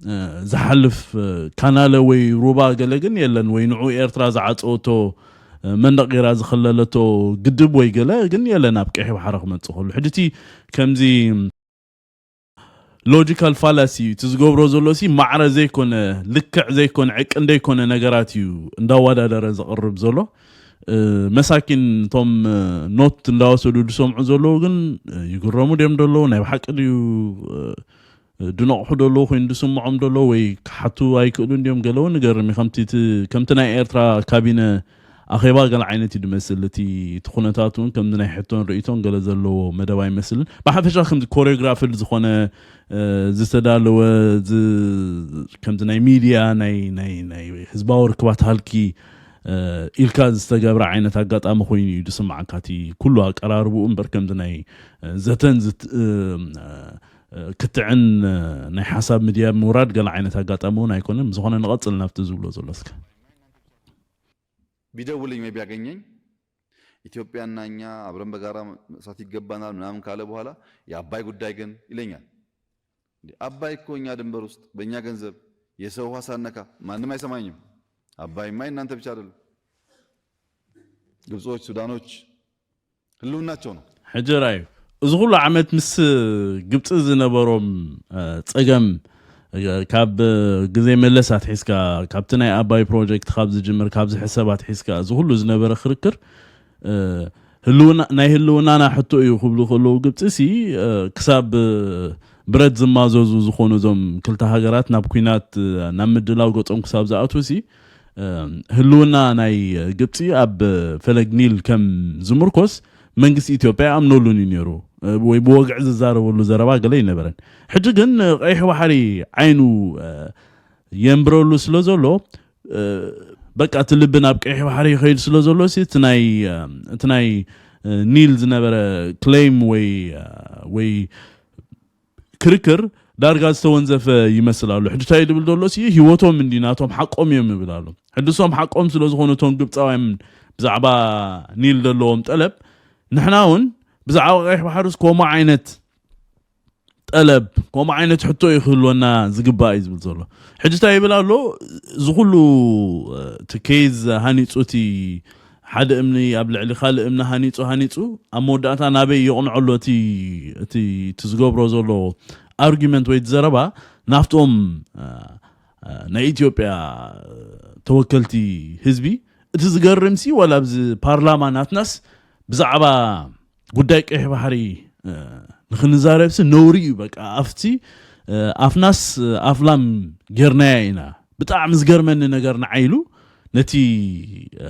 እ፣ ዝሓልፍ እ፣ ካናለ ወይ ሩባ ገለ ግን የለን፣ ወይ ንዑ ኤርትራ ዝዓፀወቶ እ፣ መንደቕ ገይራ ዝኸለለቶ ግድብ ወይ ገለ ግን የለን ኣብ ቀይሕ ባሕሪ ክመፅእ ከሎ። ሕጂ እቲ ከምዚ ሎጂካል ፋላሲ እዩ እቲ ዝገብሮ ዘሎ ሲ ማዕረ ዘይኮነ፣ ልክዕ ዘይኮነ፣ ዕቅን ዘይኮነ ነገራት እዩ እንዳወዳደረ ዘቕርብ ዘሎ። እ፣ መሳኪን እቶም እ፣ ኖት እንዳወሰዱ ዝሰምዑ ዘለዉ ግን እ፣ ይግረሙ ድዮም ደለዉ? ናይ ብሓቂ ድዩ እ፣ ድነቕሑ ደለዉ ኮይኑ ዝስምዖም ደሎ ወይ ክሓቱ ኣይክእሉን ድዮም? ገለ እውን ንገርም እዩ። ከምቲ እቲ- ከምቲ ናይ ኤርትራ ካቢነ ኣኼባ ገለ ዓይነት እዩ ድመስል። እቲ እቲ ኩነታት እውን ከምዚ ናይ ሕቶን ርእይቶን ገለ ዘለዎ መደብ ኣይመስልን። ብሓፈሻ ከምዚ ኮሪዮግራፍድ ዝኾነ እ፣ ዝተዳለወ ዝ- ከምዚ ናይ ሚድያ ናይ ናይ ናይ ህዝባዊ ርክባት ሃልኪ እ፣ ኢልካ ዝተገብረ ዓይነት ኣጋጣሚ ኮይኑ እዩ ዝስምዓካ። እቲ ኩሉ ኣቀራርብኡ እምበር ከምዚ ናይ እ፣ ዘተን ዝት- እ፣ እ፣ ክትዕን እ፣ ናይ ሓሳብ ምድያ ምውራድ ገለ ዓይነት ኣጋጣሚ እውን ኣይኮነን። ብዝኾነ ንቐጽል ናብቲ ዝብሎ ዘሎ እስከ። ቢደውልኝ ወይ ቢያገኘኝ ኢትዮጵያና እኛ አብረን በጋራ መስራት ይገባናል ምናምን ካለ በኋላ የአባይ ጉዳይ ግን ይለኛል። እንዴ፣ አባይ እኮ እኛ ድንበር ውስጥ በእኛ ገንዘብ የሰው ውሃ ሳነካ ማንም አይሰማኝም። አባይማ የእናንተ ብቻ አይደለም። ግብጾች፣ ሱዳኖች ህልውናቸው ነው። ሕጂ ራዩ፣ እዚ ኩሉ ዓመት ምስ ግብፂ ዝነበሮም እ፣ ፀገም እ፣ ካብ ግዜ መለስ ኣትሒዝካ ካብቲ ናይ ኣባይ ፕሮጀክት ካብ ዝጅምር ካብዚ ሕሰብ ኣትሒዝካ እዚ ኩሉ ዝነበረ ክርክር እ፣ ህልውና ናይ ህልውናና ሕቶ እዩ ክብሉ ከለዉ ግብፂ ሲ እ፣ ክሳብ እ፣ ብረት ዝማዘዙ ዝኾኑ እዞም ክልተ ሃገራት ናብ ኩናት እ፣ ናብ ምድላው ገጾም ክሳብ ዝኣትዉ ሲ እ፣ ህልውና ናይ ግብፂ ኣብ ፈለግ ኒል ከም ዝምርኮስ መንግስቲ ኢትዮጵያ ይኣምነሉን እዩ ነይሩ እ፣ ወይ ብወግዒ ዝዛረበሉ ዘረባ ገለ ኣይነበረን። ሕጂ ግን እ፣ ቀይሕ ባሕሪ ዓይኑ እ፣ የንብረሉ ስለ ዘሎ እ፣ በቃ እቲ ልቢ ናብ ቀይሕ ባሕሪ ይኸይድ ስለ ዘሎ ሲ እቲ ናይ እ፣ እቲ ናይ እ፣ ኒል ዝነበረ ክሌም ወይ እ፣ ወይ ክርክር ዳርጋ ዝተወንዘፈ ይመስል ኣሎ። ሕጂ እንታይ ድብል ዘሎ ሲ ህይወቶም እንዲ ናቶም ሓቆም እዮም ይብል ኣሎ። ሕጂ እሶም ሓቆም ስለ ዝኾኑ እቶም ግብፃውያን ብዛዕባ ኒል ዘለዎም ጠለብ ንሕና እውን ብዛዕባ ቀይሕ ባሕርስ ከምኡ ዓይነት ጠለብ ከምኡ ዓይነት ሕቶ እዩ ክህልወና ዝግባእ እዩ ዝብል ዘሎ። ሕጂ እንታይ ይብል ኣሎ? እዚ ኩሉ እቲ ኬዝ ሃኒፁ እቲ ሓደ እምኒ ኣብ ልዕሊ ካልእ እምኒ ሃኒፁ ሃኒፁ ኣብ መወዳእታ ናበይ የቕንዖ ኣሎ እቲ እቲ እቲ ዝገብሮ ዘሎ ኣርጊመንት ወይ ዘረባ ናፍቶም እ፣ እ፣ ናይ ኢትዮጵያ ተወከልቲ ህዝቢ እቲ ዝገርም ሲ ዋላ ኣብዚ ፓርላማ ናትናስ ብዛዕባ ጉዳይ ቀይሕ ባሕሪ እ፣ ንክንዛረብ ሲ ነውሪ እዩ። በቃ ኣብቲ እ፣ ኣፍናስ እ፣ ኣፍላም ጌርናያ ኢና። ብጣዕሚ ዝገርመኒ ነገር ንዓይ ኢሉ ነቲ እ፣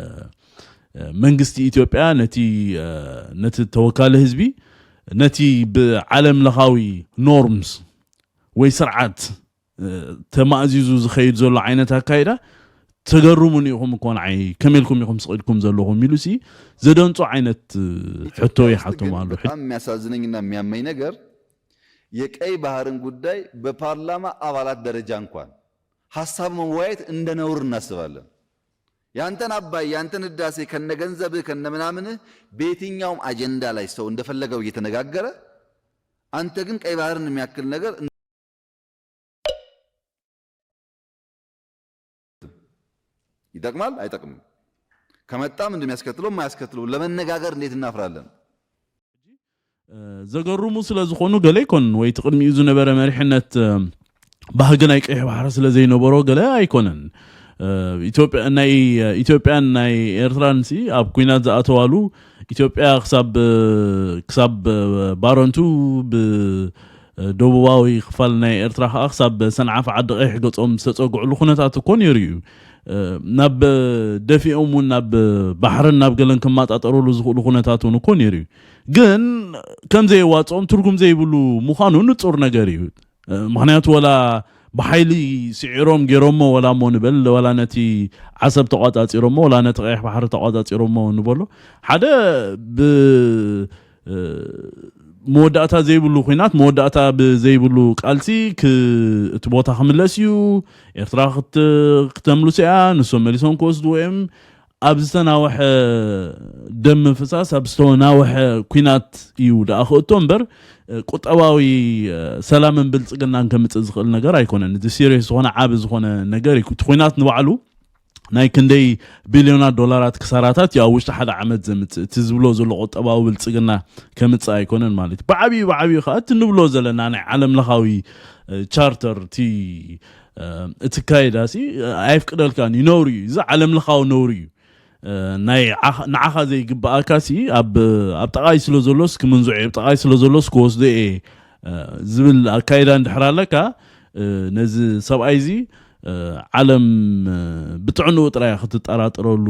እ፣ መንግስቲ ኢትዮጵያ ነቲ እ፣ ነቲ ተወካሊ ህዝቢ ነቲ ብዓለም ለኻዊ ኖርምስ ወይ ስርዓት እ፣ ተማእዚዙ ዝኸይድ ዘሎ ዓይነት ኣካይዳ ተገርሙኒ ኢኹም እኮ ንዓይ ከመይ ኢልኩም ኢኹም ስቕ ኢልኩም ዘለኹም ኢሉ ሲ ዘደንጹ ዓይነት እ፣ ሕቶ ይሓቶም ኣሎ። በጣም የሚያሳዝነኝና የሚያመኝ ነገር የቀይ ባህርን ጉዳይ በፓርላማ አባላት ደረጃ እንኳን ሀሳብ መወያየት እንደ ነውር እናስባለን። ያንተን አባይ ያንተን ህዳሴ ከነገንዘብህ ከነምናምንህ በየትኛውም አጀንዳ ላይ ሰው እንደፈለገው እየተነጋገረ አንተ ግን ቀይ ባህርን የሚያክል ነገር ይጠቅማል አይጠቅምም፣ ከመጣም እንደሚያስከትለው የማያስከትለው ለመነጋገር እንዴት እናፍራለን? እ፣ ዘገርሙ ስለ ዝኾኑ ገለ ኣይኮኑን ወይ እቲ ቅድሚኡ ዝነበረ መሪሕነት እ፣ ባህጊ ናይ ቀይሕ ባሕሪ ስለ ዘይነበሮ ገለ ኣይኮነን። እ፣ ኢትዮጵያ ናይ ኢትዮጵያን ናይ ኤርትራን ሲ ኣብ ኩናት ዝኣተዋሉ ኢትዮጵያ ክሳብ እ፣ ክሳብ እ፣ ባረንቱ ብ ደቡባዊ ክፋል ናይ ኤርትራ ከዓ ክሳብ ሰንዓፈ ዓዲ ቀይሕ ገጾም ዝተጸግዕሉ ኩነታት እኮ ነይሩ እዩ። ናብ ደፊኦም እውን ናብ ባሕርን ናብ ገለን ክመጣጠሩሉ ዝኽእሉ ኩነታት እውን እኮ ነይሩ እዩ። ግን ከም ዘይዋፅኦም ትርጉም ዘይብሉ ምዃኑ ንጹር ነገር እዩ። ምኽንያቱ ወላ ብሓይሊ ስዒሮም ገይሮሞ ወላ እሞ ንበል፣ ወላ ነቲ ዓሰብ ተቋጻጺሮሞ ወላ ነቲ ቀይሕ ባሕሪ ተቋጻጺሮሞ ንበሎ፣ ሓደ ብ መወዳእታ ዘይብሉ ኩናት፣ መወዳእታ ብዘይብሉ ቃልሲ ክ- እቲ ቦታ ክምለስ እዩ። ኤርትራ ክት- ክተምልሶ እያ፣ ንሶም መሊሶም ክወስድዎ እዮም። ኣብ ዝተናወሐ ደም ምፍሳስ፣ ኣብ ዝተናወሐ ኩናት እዩ ደኣ ክእቶ እምበር፣ ቁጠባዊ ሰላምን ብልጽግናን ከምጽእ ዝኽእል ነገር ኣይኮነን። እዚ ሲሪየስ ዝኾነ ዓቢ ዝኾነ ነገር እዩ። እቲ ኩናት ንባዕሉ ናይ ክንደይ ቢልዮናት ዶላራት ክሳራታት እዩ ኣብ ውሽጢ ሓደ ዓመት ዘምጽእ። እቲ ዝብሎ ዘሎ ቁጠባዊ ብልጽግና ከምጽእ ኣይኮነን ማለት እዩ። ብዓብዩ ብዓብዩ ከዓ እቲ ንብሎ ዘለና ናይ ዓለም ለኻዊ ቻርተር እቲ እቲ ካይዳ ሲ ኣየፍቅደልካን እዩ፣ ነውሪ እዩ። እዚ ዓለም ለኻዊ ነውሪ እዩ። ናይ ንዓኻ ዘይግብኣካ ሲ ኣብ ኣብ ጠቓይ ስለ ዘሎስ ክምንዝዖ እየ፣ ኣብ ጠቓይ ስለ ዘሎስ ክወስዶ እየ ዝብል ኣካይዳ እንድሕር ኣለካ፣ ነዚ ሰብኣይ እዚ ዓለም ብጥዕንኡ ጥራይ ክትጠራጥረሉ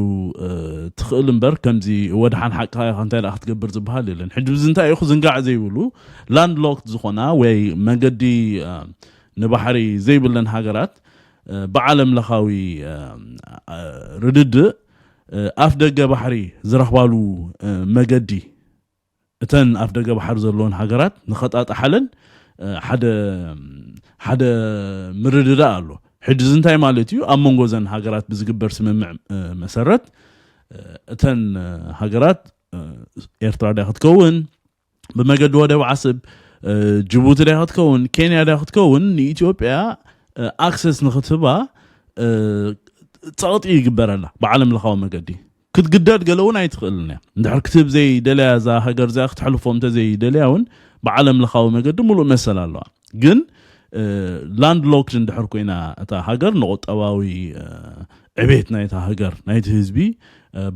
ትኽእል እምበር፣ ከምዚ ወድሓን ሓቅኻ ኢኻ እንታይ ደኣ ክትገብር ዝበሃል የለን። ሕጂ ብዚ እንታይ እዩ ክዝንጋዕ ዘይብሉ፣ ላንድ ሎክድ ዝኾና ወይ መገዲ ንባሕሪ ዘይብለን ሃገራት ብዓለም ለኻዊ ርድድእ ኣፍ ደገ ባሕሪ ዝረኽባሉ መገዲ፣ እተን ኣፍ ደገ ባሕሪ ዘለዎን ሃገራት ንኸጣጥሓለን ሓደ ሓደ ምርድዳእ ኣሎ። ሕጂ እዚ እንታይ ማለት እዩ? ኣብ መንጎ እዘን ሃገራት ብዝግበር ስምምዕ መሰረት እተን ሃገራት ኤርትራ ድያ ክትከውን፣ ብመገዲ ወደብ ዓሰብ ጅቡቲ ድያ ክትከውን፣ ኬንያ ድያ ክትከውን፣ ንኢትዮጵያ ኣክሰስ ንክትህባ ጸቕጢ ይግበረላ ብዓለም ለኻዊ መገዲ። ክትግደድ ገለ እውን ኣይትኽእልን እያ። እንድሕር ክትህብ ዘይደለያ እዛ ሃገር እዚኣ ክትሕልፎ እንተዘይደለያ እውን ብዓለም ለኻዊ መገዲ ሙሉእ መሰል ኣለዋ። ግን ላንድ ሎክድ እንድሕር ኮይና እታ ሃገር ንቁጠባዊ ዕቤት ናይታ ሃገር ናይቲ ህዝቢ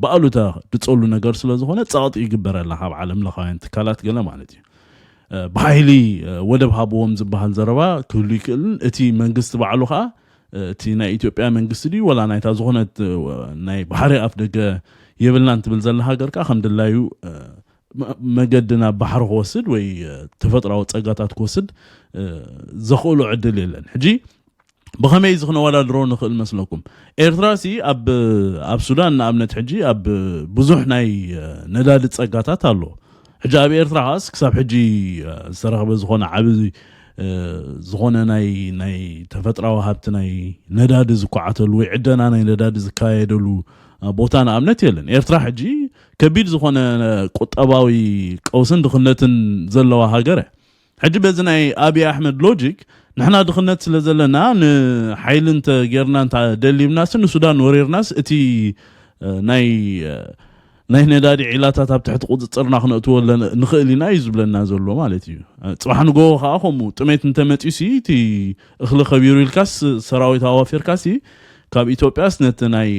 ብኣሉታ ድፀሉ ነገር ስለ ዝኾነ ጸቕጢ ይግበረላ ካብ ዓለም ለኻውያን ትካላት ገለ ማለት እዩ። ብሓይሊ ወደብ ሃብዎም ዝበሃል ዘረባ ክህሉ ይክእልን እቲ መንግስቲ ባዕሉ ከዓ እቲ ናይ ኢትዮጵያ መንግስቲ ድዩ ወላ ናይታ ዝኾነት ናይ ባሕሪ ኣፍ ደገ የብልናን ትብል ዘላ ሃገር ከዓ ከም ድላዩ መገዲ ናብ ባሕሪ ክወስድ ወይ ተፈጥራዊ ጸጋታት ክወስድ ዘኽእሎ ዕድል የለን። ሕጂ ብኸመይ እዚ ክነወዳድሮ ንኽእል መስለኩም? ኤርትራ ሲ ኣብ ኣብ ሱዳን ንኣብነት ሕጂ ኣብ ብዙሕ ናይ ነዳዲ ጸጋታት ኣሎ። ሕጂ ኣብ ኤርትራ ኸዓስ ክሳብ ሕጂ ዝተረኽበ ዝኾነ ዓቢ ዝኾነ ናይ ናይ ተፈጥራዊ ሃብቲ ናይ ነዳዲ ዝኳዓተሉ ወይ ዕደና ናይ ነዳዲ ዝካየደሉ ቦታ ንኣብነት የለን። ኤርትራ ሕጂ ከቢድ ዝኾነ ቁጠባዊ ቀውስን ድኽነትን ዘለዋ ሃገር እያ። ሕጂ በዚ ናይ ኣብይ ኣሕመድ ሎጂክ ንሕና ድኽነት ስለ ዘለና ንሓይሊ እንተ ጌርና እንተ ደሊብናስ ንሱዳን ወሪርናስ እቲ ናይ ናይ ነዳዲ ዒላታት ኣብ ትሕቲ ቁፅፅርና ክነእትዎ ንኽእል ኢና እዩ ዝብለና ዘሎ ማለት እዩ። ፅባሕ ንጎ ከዓ ከምኡ ጥሜት እንተመፂኡ ሲ እቲ እኽሊ ከቢሩ ኢልካስ ሰራዊት ኣዋፊርካ ሲ ካብ ኢትዮጵያስ ነቲ ናይ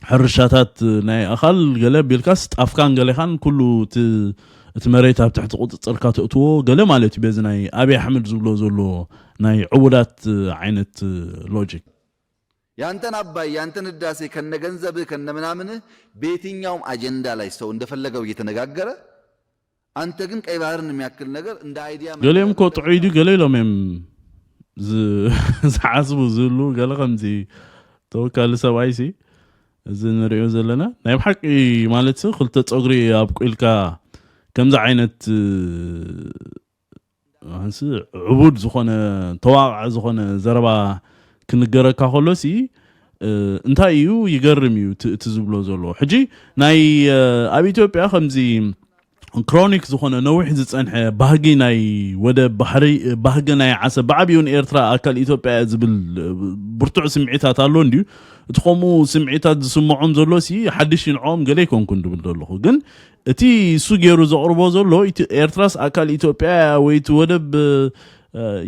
ሕርሻታት ናይ ኣኻል ገለ ቢልካስ ጣፍካን ገሌኻን ኩሉ እቲ መሬት ኣብ ትሕቲ ቁፅፅርካ ተእትዎ ገለ ማለት እዩ። በዚ ናይ ኣብይ ኣሕመድ ዝብሎ ዘሎ ናይ ዕቡዳት ዓይነት ሎጂክ ያንተን አባይ ያንተን ህዳሴ ከነ ገንዘብህ ከነ ምናምንህ በየትኛውም አጀንዳ ላይ ሰው እንደፈለገው እየተነጋገረ አንተ ግን ቀይ ባህርን የሚያክል ነገር እንደ አይዲያ ገሌም እኮ ጥዑይ ድዩ ገለ ኢሎም እዮም ዝሓስቡ ዝህሉ ገለ ከምዚ ተወካሊ ሰብኣይ ሲ እዚ ንሪኦ ዘለና ናይ ብሓቂ ማለት ሲ ክልተ ፀጉሪ ኣብቁልካ ከምዚ ዓይነት ስ ዕቡድ ዝኾነ ተዋቕዐ ዝኾነ ዘረባ ክንገረካ ከሎ ሲ እንታይ እዩ ይገርም እዩ እቲ ዝብሎ ዘሎ ሕጂ ናይ ኣብ ኢትዮጵያ ከምዚ ክሮኒክ ዝኾነ ነዊሕ ዝፀንሐ ባህጊ ናይ ወደብ ባሕሪ ባህጊ ናይ ዓሰብ ብዓብኡ ንኤርትራ ኣካል ኢትዮጵያ እያ ዝብል ብርቱዕ ስምዒታት ኣሎ እንድዩ። እቲ ከምኡ ስምዒታት ዝስምዖም ዘሎ ሲ ሓድሽ ይንዕኦም ገለ ኣይኮንኩን ድብል ዘለኹ ግን እቲ እሱ ገይሩ ዘቕርቦ ዘሎ ኤርትራስ ኣካል ኢትዮጵያ እያ ወይ እቲ ወደብ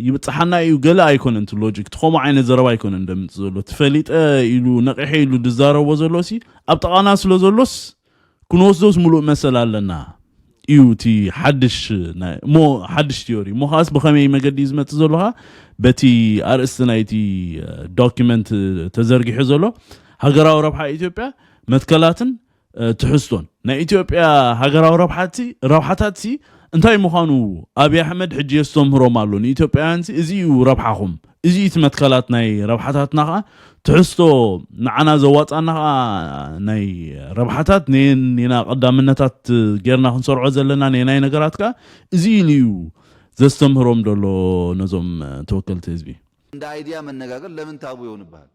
ይብፅሓና እዩ ገለ ኣይኮነን እቲ ሎጂክ እቲ ከምኡ ዓይነት ዘረባ ኣይኮነን ደምፅ ዘሎ ትፈሊጠ ኢሉ ነቂሐ ኢሉ ዝዛረቦ ዘሎ ሲ ኣብ ጠቓና ስለ ዘሎስ ክንወስዶስ ሙሉእ መሰል ኣለና። እዩ እቲ ሓድሽ ናይ- እሞ ሓድሽ ቲዮሪ እሞ ከዓስ ብኸመይ መገዲ እዩ ዝመፅእ ዘሎ ከዓ በቲ ኣርእስቲ ናይቲ ዶኪመንት ተዘርጊሑ ዘሎ ሃገራዊ ረብሓ ኢትዮጵያ መትከላትን ትሕዝቶን ናይ ኢትዮጵያ ሃገራዊ ረብሓቲ ረብሓታት ሲ እንታይ ምዃኑ ኣብይ ኣሕመድ ሕጂ የስተምህሮም ኣሎ ንኢትዮጵያውያን እዚ እዩ ረብሓኹም እዚ እቲ መትከላት ናይ ረብሓታትና ከዓ ትሕዝቶ ንዓና ዘዋፃና ከዓ ናይ ረብሓታት ኔና ቀዳምነታት ጌርና ክንሰርዖ ዘለና ኔናይ ነገራት ከዓ እዚ ኢሉ እዩ ዘስተምህሮም ደሎ ነዞም ተወከልቲ ህዝቢ እንደ idea መነጋገር ለምን ታቡ ይሆንብሃል?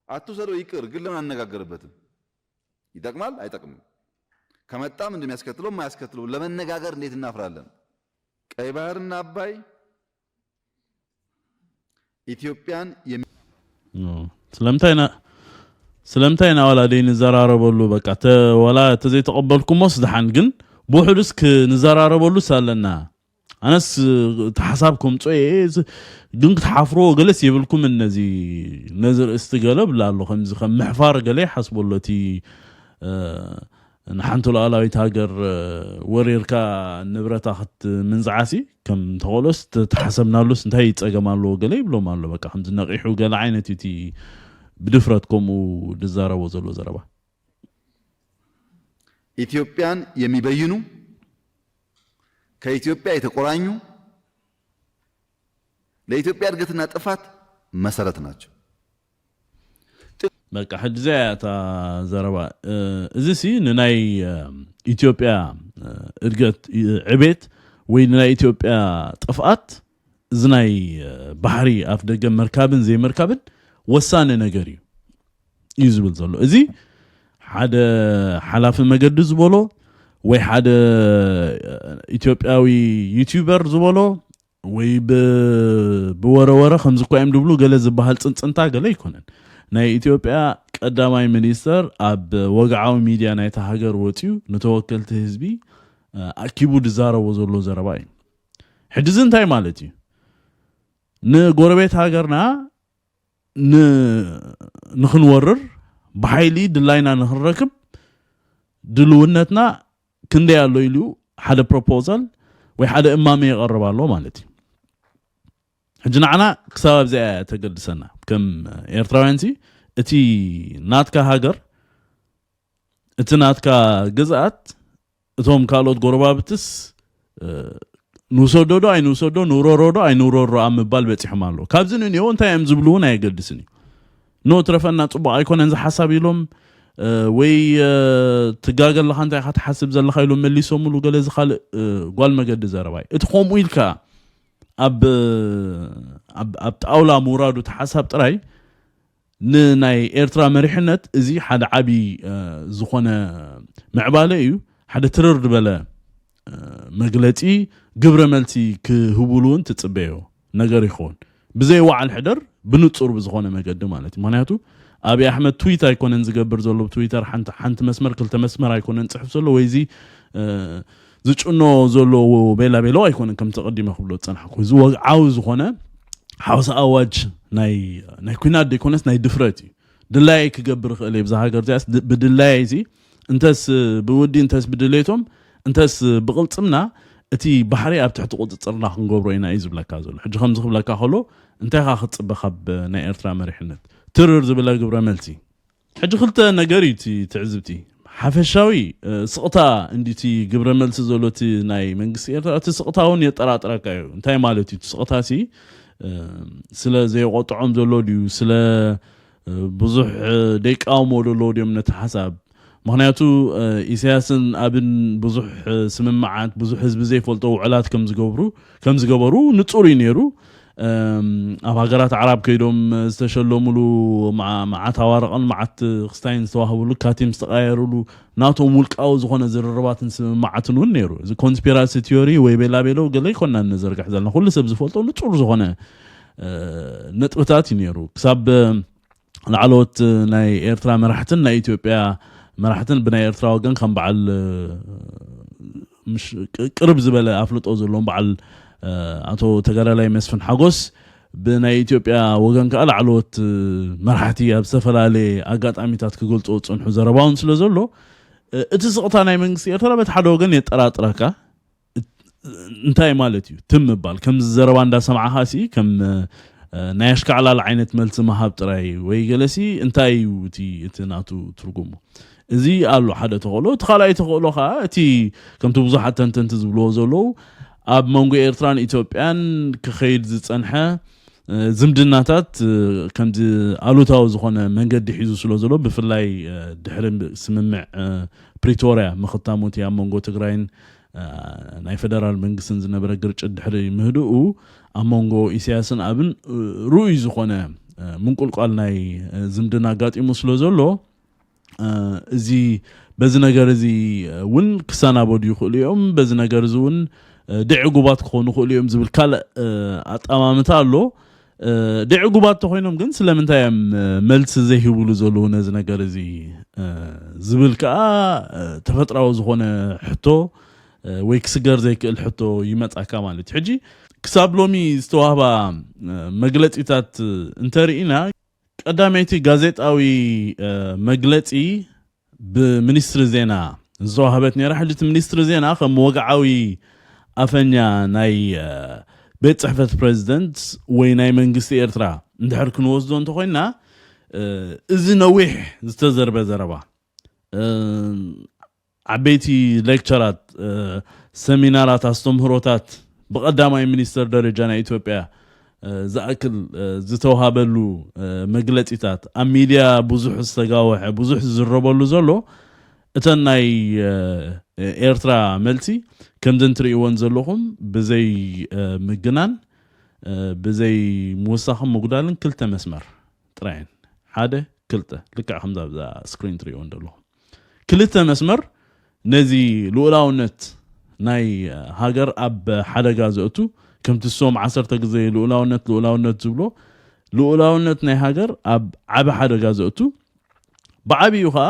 አትውሰደው ይቅር፣ ግን ለምን አንነጋገርበትም? ይጠቅማል አይጠቅምም? ከመጣም እንደሚያስከትለው የማያስከትለው ለመነጋገር እንዴት እናፍራለን? ቀይ ባህርና አባይ ኢትዮጵያን የሚ- ስለምንታይ ኢና ስለምንታይ ኢና ዋላ ደይ ንዘራረበሉ በቃ ተ- ዋላ ተዘይተቐበልኩሞስ ድሓን ግን ብውሕዱስ ክንዘራረበሉስ ኣለና ኣነስ እቲ ሓሳብ ከምፅኦ እየ ዝ- ግን ክትሓፍርዎ ገለስ የብልኩምን ነዚ ነዚ ርእስቲ ገለ ብላ ኣሎ ከምዚ ከም ምሕፋር ገለ ይሓስበሎ እቲ እ፣ ንሓንቲ ሉዓላዊት ሃገር እ፣ ወሪርካ ንብረታ ክትምንዝዓሲ ከም ተኸእሎስ ተተሓሰብናሉስ እንታይ ይፀገም ኣለዎ ገለ ይብሎም ኣሎ በቃ ከምዚ ነቂሑ ገለ ዓይነት እዩ እቲ ብድፍረት ከምኡ ዝዛረቦ ዘሎ ዘረባ ኢትዮጵያን የሚበይኑ ከኢትዮጵያ የተቆራኙ ለኢትዮጵያ እድገትና ጥፋት መሰረት ናቸው። በቃ ሕጂ እዚኣ እያ እታ ዘረባ እ፣ እዚ ሲ ንናይ እ፣ ኢትዮጵያ እ፣ እድገት እ፣ ዕቤት ወይ ንናይ ኢትዮጵያ ጥፍኣት እዚ ናይ እ፣ ባሕሪ ኣፍ ደገ ምርካብን ዘይምርካብን ወሳኒ ነገር እዩ እዩ ዝብል ዘሎ እዚ ሓደ ሓላፊ መገዲ ዝበሎ ወይ ሓደ እ፣ ኢትዮጵያዊ ዩቲዩበር ዝበሎ ወይ ብ- ብወረ ወረ ከምዚ እኳ እዮም ድብሉ ገለ ዝበሃል ፅንፅንታ ገለ ኣይኮነን ናይ ኢትዮጵያ ቀዳማይ ሚኒስተር ኣብ ወግዓዊ ሚድያ ናይታ ሃገር ወፅዩ ንተወከልቲ ህዝቢ እ፣ ኣኪቡ ዝዛረቦ ዘሎ ዘረባ እዩ ሕጂ እዚ እንታይ ማለት እዩ ንጎረቤት ሃገርና ን- ንኽንወርር ብሓይሊ ድላይና ንኽንረክብ ድልውነትና ክንደይ ኣሎ ኢሉ ሓደ ፕሮፖዛል ወይ ሓደ እማመ የቐርብ ኣሎ ማለት እዩ ሕጂ ንዓና ክሳብ ኣብዚኣ እያ ተገድሰና ከም ኤርትራውያን ሲ እቲ ናትካ ሃገር እቲ ናትካ ግዝኣት እቶም ካልኦት ጎረባብትስ እ፣ ንውሰዶ ዶ ኣይንውሰዶ ንውረሮ ዶ ኣይንውረሮ ኣብ ምባል በፂሖም ኣለዉ ካብዚ ንንኦ እንታይ እዮም ዝብሉ እውን ኣየገድስን እዩ ኖ ትረፈና ፅቡቅ ኣይኮነን ዝሓሳብ ኢሎም እ፣ ወይ እ፣ ትጋገ ኣለካ እንታይ ኢካ ትሓስብ ዘለካ ኢሎም መሊሶምሉ ገለ እዚ ካልእ እ፣ ጓል መገዲ ዘረባ እዩ እቲ ከምኡ ኢልካ ኣብ ኣብ- ኣብ ጣውላ ምውራዱ እቲ ሓሳብ ጥራይ ንናይ ኤርትራ መሪሕነት እዚ ሓደ ዓቢ እ፣ ዝኾነ ምዕባለ እዩ ሓደ ትርር ዝበለ እ፣ መግለጺ ግብረ መልሲ ክህቡሉ እውን ትጽበዮ ነገር ይኸውን ብዘይ ዋዓል ሕደር ብንጹር ብዝኾነ መገዲ ማለት እዩ ምክንያቱ ኣብይ ኣሕመድ ትዊት ኣይኮነን ዝገብር ዘሎ ብትዊተር ሓንቲ ሓንቲ መስመር ክልተ መስመር ኣይኮነን ጽሑፍ ዘሎ ወይ እዚ እ፣ ዝጭኖ ዘለዎ ቤላ ቤሎ ኣይኮነን ከምቲ ቀዲመ ክብሎ ዝጸናሕኩ እዚ ወግዓዊ ዝኾነ ሓውሳ ኣዋጅ ናይ ናይ ኩናት ዘይኮነስ ናይ ድፍረት እዩ ድላየይ ክገብር ይኽእል እየ ብዛ ሃገር እዚኣስ ድ- ብድላየይ እዚ እንተስ ብውዲ እንተስ ብድሌቶም እንተስ ብቕልፅምና እቲ ባሕሪ ኣብ ትሕቲ ቁፅፅርና ክንገብሮ ኢና እዩ ዝብለካ ዘሎ ሕጂ ከምዚ ክብለካ ከሎ እንታይ ኻ ክትፅበ ካብ ናይ ኤርትራ መሪሕነት ትርር ዝበለ ግብረ መልሲ ሕጂ ክልተ ነገር እዩ እቲ ትዕዝብቲ ሓፈሻዊ እ፣ ስቕታ እንዲቲ ግብረ መልሲ ዘሎ እቲ ናይ መንግስቲ ኤርትራ እቲ ስቕታ እውን የጠራጥረካ እዩ እንታይ ማለት እዩ እቲ ስቕታ ሲ እ፣ ስለ ዘይቆጥዖም ዘሎ ድዩ ስለ እ፣ ብዙሕ እ፣ ደይቃወሞ ዘለዎ ድዮም ነቲ ሓሳብ ምክንያቱ እ፣ ኢሳያስን ኣብን ብዙሕ እ፣ ስምምዓት ብዙሕ ህዝቢ ዘይፈልጦ ውዕላት ከም ዝገብሩ ከም ዝገበሩ ንጹር እዩ ነይሩ እም፣ ኣብ ሃገራት ዓራብ ከይዶም ዝተሸለሙሉ መዓ- መዓት ኣዋርቕን መዓት ክስታይን ዝተዋህብሉ ካቲም ዝተቃየሩሉ ናቶም ውልቃዊ ዝኾነ ዝርርባትን ስምምዓትን እውን ነይሩ እዚ ኮንስፒራሲ ቲዮሪ ወይ ቤላ ቤሎ ገለ ይኮና ንዘርግሕ ዘለና ኩሉ ሰብ ዝፈልጦ ንጹር ዝኾነ እ፣ ነጥብታት እዩ ነይሩ ክሳብ እ፣ ላዕለዎት ናይ ኤርትራ መራሕትን ናይ ኢትዮጵያ መራሕትን ብናይ ኤርትራ ወገን ከም በዓል እ፣ ምሽ- ቅ- ቅርብ ዝበለ ኣፍልጦ ዘለዎም በዓል እ፣ ኣቶ ተጋዳላይ መስፍን ሓጎስ ብናይ ኢትዮጵያ ወገን ከዓ ላዕለዎት እ፣ መራሕቲ ኣብ ዝተፈላለየ ኣጋጣሚታት ክገልፅዎ ዝፀንሑ ዘረባውን ስለ ዘሎ እ፣ እቲ ስቕታ ናይ መንግስቲ ኤርትራ በቲ ሓደ ወገን የጠራጥረካ እንታይ ማለት እዩ ትም ምባል? ከምዚ ዘረባ እንዳሰማዕኻ ሲ ከም ናይ ኣሽካዕላል ዓይነት መልሲ ምሃብ ጥራይ ወይ ገለሲ እንታይ እዩ እቲ እቲ ናቱ ትርጉሙ? እዚ ኣሎ ሓደ ተኽእሎ። እቲ ካልኣይ ተኽእሎ ከዓ እቲ ከምቲ ብዙሓት ተንተንቲ ዝብልዎ ዘለዉ ኣብ መንጎ ኤርትራን ኢትዮጵያን ክኸይድ ዝጸንሐ ዝምድናታት ከምዚ ኣሉታዊ ዝኾነ መንገዲ ሒዙ ስለ ዘሎ፣ ብፍላይ ድሕሪ ስምምዕ ፕሪቶርያ ምኽታሙ እቲ ኣብ መንጎ ትግራይን ናይ ፈደራል መንግስትን ዝነበረ ግርጭት ድሕሪ ምህድኡ፣ ኣብ መንጎ ኢሳያስን ኣብን ርኡይ ዝኾነ ምንቁልቋል ናይ ዝምድና ኣጋጢሙ ስለ ዘሎ፣ እዚ በዚ ነገር እዚ እውን ክሰናበዱ ይኽእሉ እዮም፣ በዚ ነገር እዚ እውን ድዕጉባት ክኾኑ ይኽእሉ እዮም ዝብል ካልእ ኣጠማምታ ኣሎ። ድዕጉባት ተኾይኖም ግን ስለምንታይ እዮም መልሲ ዘይህብሉ ዘለዉ ነዚ ነገር እዚ ዝብል ከዓ ተፈጥራዊ ዝኾነ ሕቶ ወይ ክስገር ዘይክእል ሕቶ ይመጻካ ማለት እዩ። ሕጂ ክሳብ ሎሚ ዝተዋህባ መግለጺታት እንተርኢና፣ ቀዳመይቲ ጋዜጣዊ መግለጺ ብሚኒስትሪ ዜና ዝተዋህበት ነይራ። ሕጂ እቲ ሚኒስትሪ ዜና ከም ወግዓዊ ኣፈኛ ናይ ቤት ጽሕፈት ፕሬዚደንት ወይ ናይ መንግስቲ ኤርትራ እንድሕር ክንወስዶ እንተኮይና፣ እዚ ነዊሕ ዝተዘርበ ዘረባ፣ ዓበይቲ ሌክቸራት፣ ሰሚናራት፣ ኣስተምህሮታት ብቀዳማይ ሚኒስተር ደረጃ ናይ ኢትዮጵያ ዝኣክል ዝተዋሃበሉ መግለጺታት፣ ኣብ ሚድያ ብዙሕ ዝተጋወሐ፣ ብዙሕ ዝዝረበሉ ዘሎ፣ እተን ናይ ኤርትራ መልሲ ከምዘን ትርእይወን ዘለኹም ብዘይ ምግናን፣ ብዘይ ምውሳኽን ምጉዳልን ክልተ መስመር ጥራየን። ሓደ፣ ክልተ፣ ልክዕ ከምዛ ኣብዛ ስክሪን ትርእይወን ዘለኹም ክልተ መስመር ነዚ ልኡላውነት ናይ ሃገር ኣብ ሓደጋ ዘእቱ፣ ከምቲ እሶም ዓሰርተ ግዜ ልኡላውነት ልኡላውነት ዝብሎ፣ ልኡላውነት ናይ ሃገር ኣብ ዓቢ ሓደጋ ዘእቱ፣ ብዓቢኡ ከዓ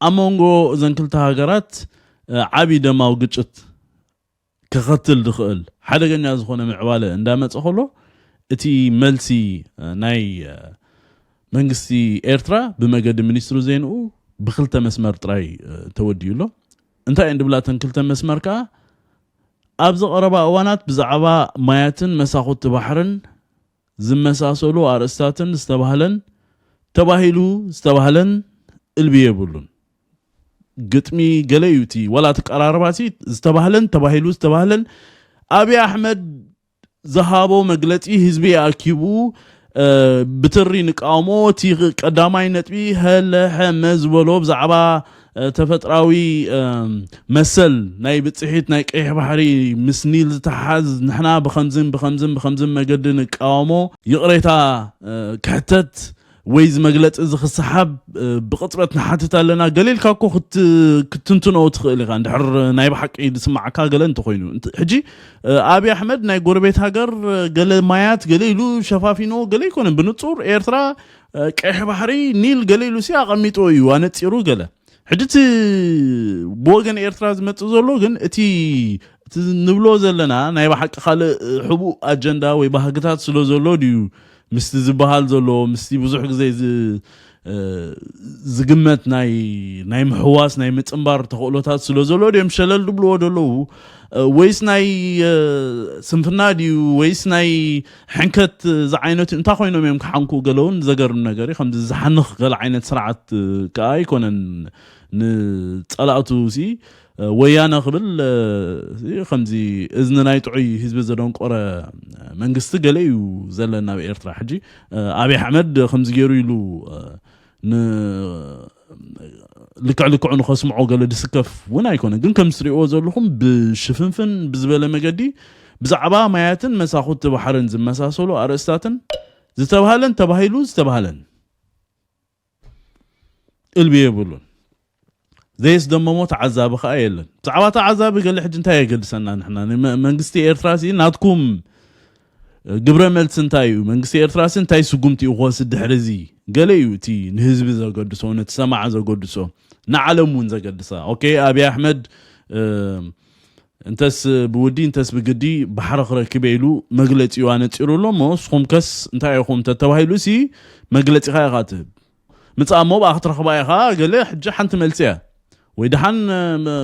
ኣብ መንጎ እዘን ክልተ ሃገራት ዓቢ ደማዊ ግጭት ከኸትል ዝኽእል ሓደገኛ ዝኾነ ምዕባለ እንዳመጸ ከሎ፣ እቲ መልሲ ናይ መንግስቲ ኤርትራ ብመገዲ ሚኒስትሩ ዜንኡ ብክልተ መስመር ጥራይ ተወዲኡ ኣሎ። እንታይ እየን ድብላ እተን ክልተ መስመር ከዓ? ኣብዚ ቀረባ እዋናት ብዛዕባ ማያትን መሳኹቲ ባሕርን ዝመሳሰሉ ኣርእስታትን ዝተባህለን ተባሂሉ ዝተባህለን እልቢ የብሉን። ግጥሚ ገለ እዩ እቲ፣ ዋላ እቲ ቀራርባ ሲ ዝተባህለን ተባሂሉ ዝተባህለን፣ ኣብይ ኣሕመድ ዝሃቦ መግለጺ ህዝቢ ኣኪቡ ብትሪ ንቃውሞ፣ እቲ ቀዳማይ ነጥቢ ሀለሐመ ዝበሎ ብዛዕባ ተፈጥራዊ መሰል ናይ ብጽሒት ናይ ቀይሕ ባሕሪ ምስ ኒል ዝተሓዝ፣ ንሕና ብኸምዝን ብኸምዝን ብኸምዝን መገዲ ንቃወሞ፣ ይቕሬታ ክሕተት ወይ እዚ መግለጺ እዚ ክሰሓብ ብቕጽበት ንሓትት ኣለና። ገለ ኢልካ እኮ ክትትንትኖ ትኽእል ኢኻ፣ እንድሕር ናይ ብሓቂ ዝስማዓካ ገለ እንተኾይኑ። ሕጂ ኣብይ ኣሕመድ ናይ ጎረቤት ሃገር ገለ ማያት ገለ ኢሉ ሸፋፊኖ ገለ ኣይኮነን። ብንጹር ኤርትራ ቀይሕ ባሕሪ ኒል ገለ ኢሉ ሲ ኣቐሚጦ እዩ ኣነጺሩ ገለ። ሕጂ እቲ ብወገን ኤርትራ ዝመጽእ ዘሎ ግን እቲ እቲ ንብሎ ዘለና ናይ ብሓቂ ካልእ ሕቡእ ኣጀንዳ ወይ ባህግታት ስለ ዘሎ ድዩ ምስቲ ዝበሃል ዘሎ፣ ምስቲ ብዙሕ ግዜ ዝ ዝግመት ናይ ናይ ምሕዋስ ናይ ምጽንባር ተኽእሎታት ስለ ዘሎ ድዮም ሸለል ድብልዎ ዘለዉ፣ ወይስ ናይ ስንፍና ድዩ ወይስ ናይ ሕንከት ዝዓይነቱ? እንታይ ኮይኖም እዮም ክሓንኩ? ገለ እውን ዘገርም ነገር እዩ። ከምዚ ዝሓንኽ ገለ ዓይነት ስርዓት ከዓ ኣይኮነን። ንጸላእቱ ሲ ወያነ ክብል ከምዚ እዝኒ ናይ ጥዑይ ህዝቢ ዘደንቆረ መንግስቲ ገለ እዩ ዘለና ኣብ ኤርትራ። ሕጂ ኣብይ ኣሕመድ ከምዚ ገይሩ ኢሉ ን ልክዕ ልክዑ ንኸስምዖ ገለ ድስከፍ እውን ኣይኮነ። ግን ከም ትሪእዎ ዘለኹም ብሽፍንፍን ብዝበለ መገዲ ብዛዕባ ማያትን መሳኹቲ ባሕርን ዝመሳሰሉ ኣርእስታትን ዝተባህለን ተባሂሉ ዝተባህለን እልቢ የብሉን። ዘየስደመሞ ተዓዛቢ ከዓ የለን። ብዛዕባ ተዓዛቢ ገለ ሕጂ እንታይ የገድሰና ንሕና? ንመ- መንግስቲ ኤርትራ ሲ ናትኩም ግብረ መልሲ እንታይ እዩ? መንግስቲ ኤርትራ ሲ እንታይ ስጉምቲ እዩ ክወስድ ድሕሪ እዚ? ገለ እዩ እቲ ንህዝቢ ዘገድሶ፣ ነቲ ሰማዕ ዘገድሶ፣ ንዓለም እውን ዘገድሳ። ኦኬ፣ ኣብይ ኣሕመድ እንተስ ብውዲ እንተስ ብግዲ ባሕሪ ክረክብ ኢሉ መግለጺ እዩ ኣነጺሩ ኣሎ። እሞ ንስኹም ከስ እንታይ ኢኹም እንተተባሂሉ ሲ መግለጺኻ ኢኻ ትህብ። ምጻእ እሞ ብኣ ክትረኽባ ኢኻ። ገለ ሕጂ ሓንቲ መልሲ እያ። ወይ ደሓን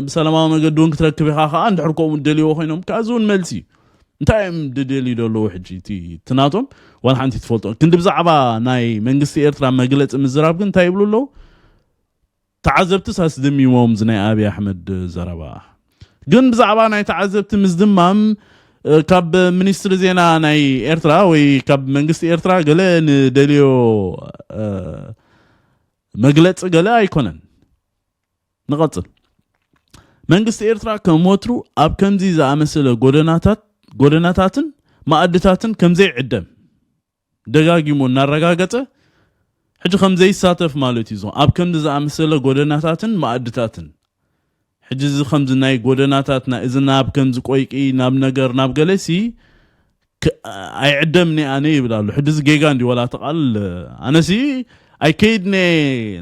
ብሰላማዊ መገዲ እውን ክትረክብ ኢኻ ከዓ። እንድሕር ከምኡ ደልይዎ ኮይኖም ከዓ እዚ እውን መልሲ እዩ። እንታይ እዮም ድደልዩ ደለዉ ሕጂ? እቲ ናቶም ዋላ ሓንቲ ትፈልጦ። ክንዲ ብዛዕባ ናይ መንግስቲ ኤርትራ መግለፂ ምዝራብ ግን እንታይ ይብሉ ኣለዉ? ተዓዘብትስ ኣስደሚሞም እዚ ናይ ኣብይ ኣሕመድ ዘረባ። ግን ብዛዕባ ናይ ተዓዘብቲ ምስድማም ካብ ሚኒስትሪ ዜና ናይ ኤርትራ ወይ ካብ መንግስቲ ኤርትራ ገለ ንደልዮ መግለፂ ገለ ኣይኮነን። ንቐፅል። መንግስቲ ኤርትራ ከም ወትሩ ኣብ ከምዚ ዝኣመሰለ ጎደናታት ጎደናታትን ማኣድታትን ከምዘይዕደም ደጋጊሙ እናረጋገጸ፣ ሕጂ ከም ዘይሳተፍ ማለት እዩ። ኣብ ከምዚ ዝኣመሰለ ጎደናታትን ማኣድታትን፣ ሕጂ እዚ ከምዚ ናይ ጎደናታት፣ እዚ ናብ ከምዚ ቆይቂ፣ ናብ ነገር፣ ናብ ገለሲ ኣይዕደምኒ ኣነ ይብል ኣሎ። ሕጂ እዚ ጌጋ እንዲ ወላ ተቓል ኣነሲ ኣይከይድነ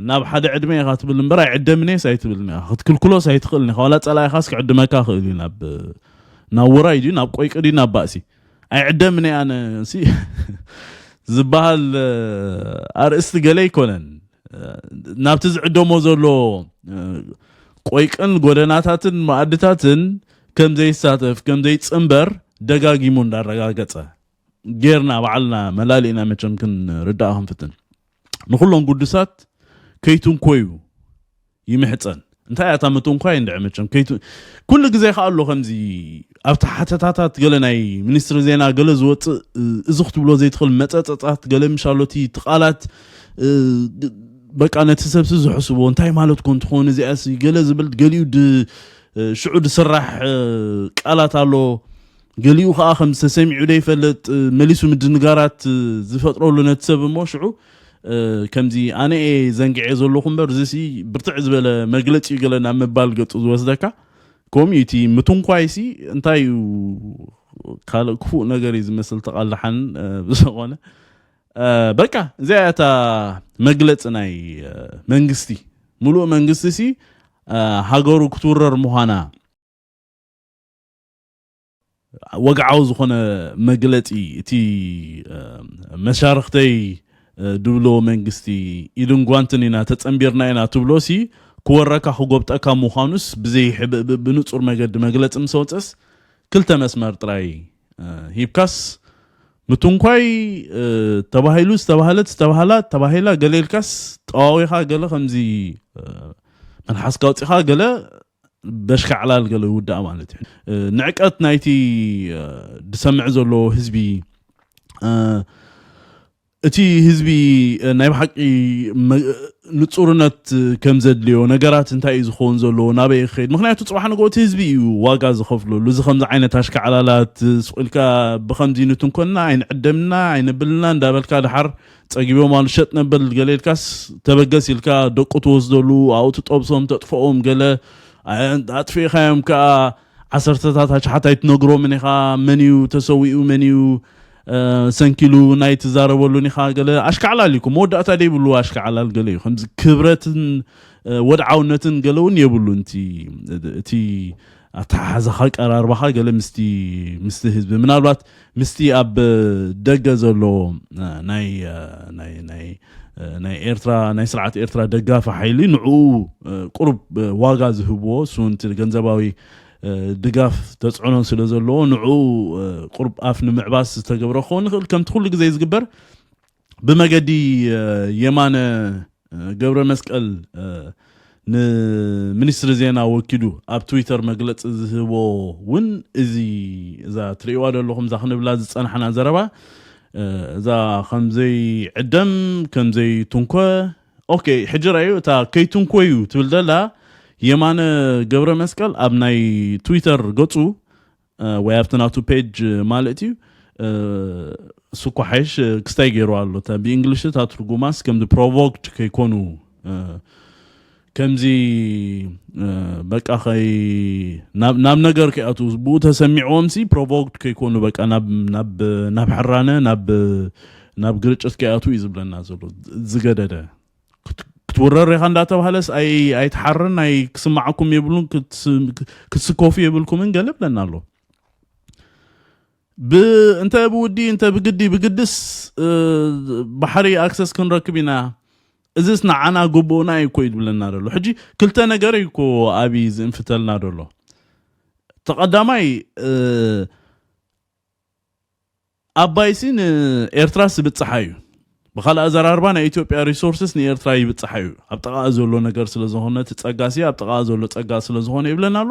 ናብ ሓደ ዕድመ ኢኻ ትብል እምበር ኣይዕደምኔስ ኣይትብልን ኢኻ። ክትክልክሎስ ኣይትኽእልን ኢኻ። ዋላ ጸላኢኻስ ክዕድመካ ክእል እዩ። ናብ ናብ ውራይ ድዩ ናብ ቆይቂ ድዩ ናብ ባእሲ ኣይዕደምን እየ ኣነ ሲ ዝበሃል ኣርእስቲ ገለ ኣይኮነን። ናብቲ ዝዕደሞ ዘሎ ቆይቅን ጎደናታትን ማኣድታትን ከም ዘይሳተፍ ከም ዘይፅንበር ደጋጊሙ እንዳረጋገፀ ጌርና ባዕልና መላሊእና መቸም ክንርዳእ ክንፍትን ንኩሎም ጉዱሳት ከይትንኮዩ ይምሕፀን። እንታይ እያ እታ ምትንኳይ እንድዒ መቸም ከይቱ ኩሉ ግዜ ከኣ ኣሎ ከምዚ ኣብቲ ሓተታታት ገለ ናይ ሚኒስትሪ ዜና ገለ ዝወፅእ እዚ ክትብሎ ዘይትኽእል መፀፀፃት ገለ ምሻሎቲ ትቓላት በቃ ነቲ ሰብሲ ዝሕስቦ እንታይ ማለት ኮን ትኸውን እዚኣስ ገለ ዝብል ገሊኡ ሽዑ ዝስራሕ ቃላት ኣሎ። ገሊኡ ከዓ ከም ዝተሰሚዑ ዘይፈልጥ መሊሱ ምድንጋራት ዝፈጥረሉ ነቲ ሰብ እሞ ሽዑ ከምዚ ኣነ እየ ዘንግዐ ዘለኹ እምበር እዚሲ ብርትዕ ዝበለ መግለፂ እዩ ገለ ናብ ምባል ገፁ ዝወስደካ። ከምኡ እዩ እቲ ምትንኳይሲ እንታይ እዩ ካልእ ክፉእ ነገር እዩ ዝመስል ተቓልሓን ብዝኾነ በቃ እዚኣ እታ መግለፂ ናይ መንግስቲ ሙሉእ መንግስቲ ሲ ሃገሩ ክትውረር ምዃና ወግዓዊ ዝኾነ መግለፂ እቲ መሻርክተይ ድብሎ መንግስቲ ኢድን ጓንትን ኢና ተፀንቢርና ኢና ትብሎ ሲ ክወረካ ክጎብጠካ ምዃኑስ ብዘይ ብንፁር መገዲ መግለፂ ምስ ወፀስ ክልተ መስመር ጥራይ ሂብካስ ምትንኳይ ተባሂሉ ዝተባህለት ዝተባህላ ተባሂላ ገለ ኢልካስ ጠዋዊኻ ገለ ከምዚ መልሓስካ ኣውፂኻ ገለ በሽካዕላል ገለ ይውዳእ ማለት እዩ። ንዕቀት ናይቲ ዝሰምዕ ዘሎ ህዝቢ እቲ ህዝቢ ናይ ብሓቂ ንፁርነት ከም ዘድልዮ ነገራት እንታይ እዩ ዝኸውን ዘለዎ ናበይ ክኸይድ ምክንያቱ ፅባሕ ንግኦ እቲ ህዝቢ እዩ ዋጋ ዝኸፍለሉ እዚ ከምዚ ዓይነት ኣሽካዕላላት ስቁልካ ብከምዚ ንትንኮና ኣይንዕደምና ኣይነብልና እንዳበልካ ድሓር ጸጊቦም ኣሉ ሸጥ ነበል ገለ ኢልካስ ተበገስ ኢልካ ደቁ ትወስደሉ ኣብኡ ትጠብሶም ተጥፈኦም ገለ ኣጥፊእካዮም ከዓ ዓሰርተታት ኣሽሓት ኣይትነግሮምን ኢኻ መን እዩ ተሰዊኡ መን እዩ ሰንኪሉ ናይ ትዛረበሉን ኢኻ ገለ ኣሽካዕላል እዩ መወዳእታ ደይብሉ ኣሽካዕላል ገለ እዩ ከምዚ ክብረትን ወድዓውነትን ገለ እውን የብሉን እቲ ኣተሓሓዛኻ ቀራርባኻ ገለ ምስቲ ምስቲ ህዝቢ ምናልባት ምስቲ ኣብ ደገ ዘሎ ናይ ናይ ናይ ኤርትራ ናይ ስርዓት ኤርትራ ደጋፊ ሓይሊ ንዕኡ ቁሩብ ዋጋ ዝህብዎ እሱንቲ ገንዘባዊ ድጋፍ ተፅዕኖ ስለ ዘለዎ ንዕኡ ቁሩብ ኣፍ ንምዕባስ ዝተገብረ ክኸውን ይኽእል ከምቲ ኩሉ ግዜ ዝግበር ብመገዲ የማነ ገብረ መስቀል ንሚኒስትሪ ዜና ወኪሉ ኣብ ትዊተር መግለፂ ዝህቦ እውን እዚ እዛ ትርእዋ ዘለኹም እዛ ክንብላ ዝፀናሕና ዘረባ እዛ ከምዘይ ዕደም ከምዘይ ትንኮ ኦኬ ሕጂ ራዩ እታ ከይትንኮ እዩ ትብል ዘላ የማነ ገብረ መስቀል ኣብ ናይ ትዊተር ገፁ ወይ ኣብቲ ናቱ ፔጅ ማለት እዩ እሱ እኮ ሓይሽ ክስታይ ገይሩ ኣሎ እታ ብእንግሊሽ እታ ትርጉማስ ከምዚ ፕሮቮክድ ከይኮኑ ከምዚ በቃ ከይ ናብ ነገር ከይኣቱ ብኡ ተሰሚዕዎም ሲ ፕሮቮክድ ከይኮኑ በቃ ናብ ናብ ናብ ሕራነ ናብ ናብ ግርጭት ከይኣቱ እዩ ዝብለና ዘሎ ዝገደደ ክትውረር ኢኻ እንዳተባሃለስ ኣይትሓርን ኣይ ክስማዓኩም የብሉን ክትስከፉ የብልኩምን ገለ ብለና ኣሎ እንተ ብውዲ እንተ ብግዲ ብግድስ ባሕሪ ኣክሰስ ክንረክብ ኢና እዚስ ንዓና ግቡእና እዩ እኮ እዩ ዝብለና ዘሎ። ሕጂ ክልተ ነገር እዩ እኮ ኣብይ ዝእንፍተልና ዘሎ። ተቐዳማይ ኣባይሲ ንኤርትራ ስብፅሓ እዩ። ብካልእ ኣዘራርባ ናይ ኢትዮጵያ ሪሶርስስ ንኤርትራ ይብፅሓ እዩ። ኣብ ጥቓ ዘሎ ነገር ስለዝኾነ እቲ ፀጋሲ ኣብ ጥቓ ዘሎ ፀጋ ስለዝኾነ ይብለና ኣሎ።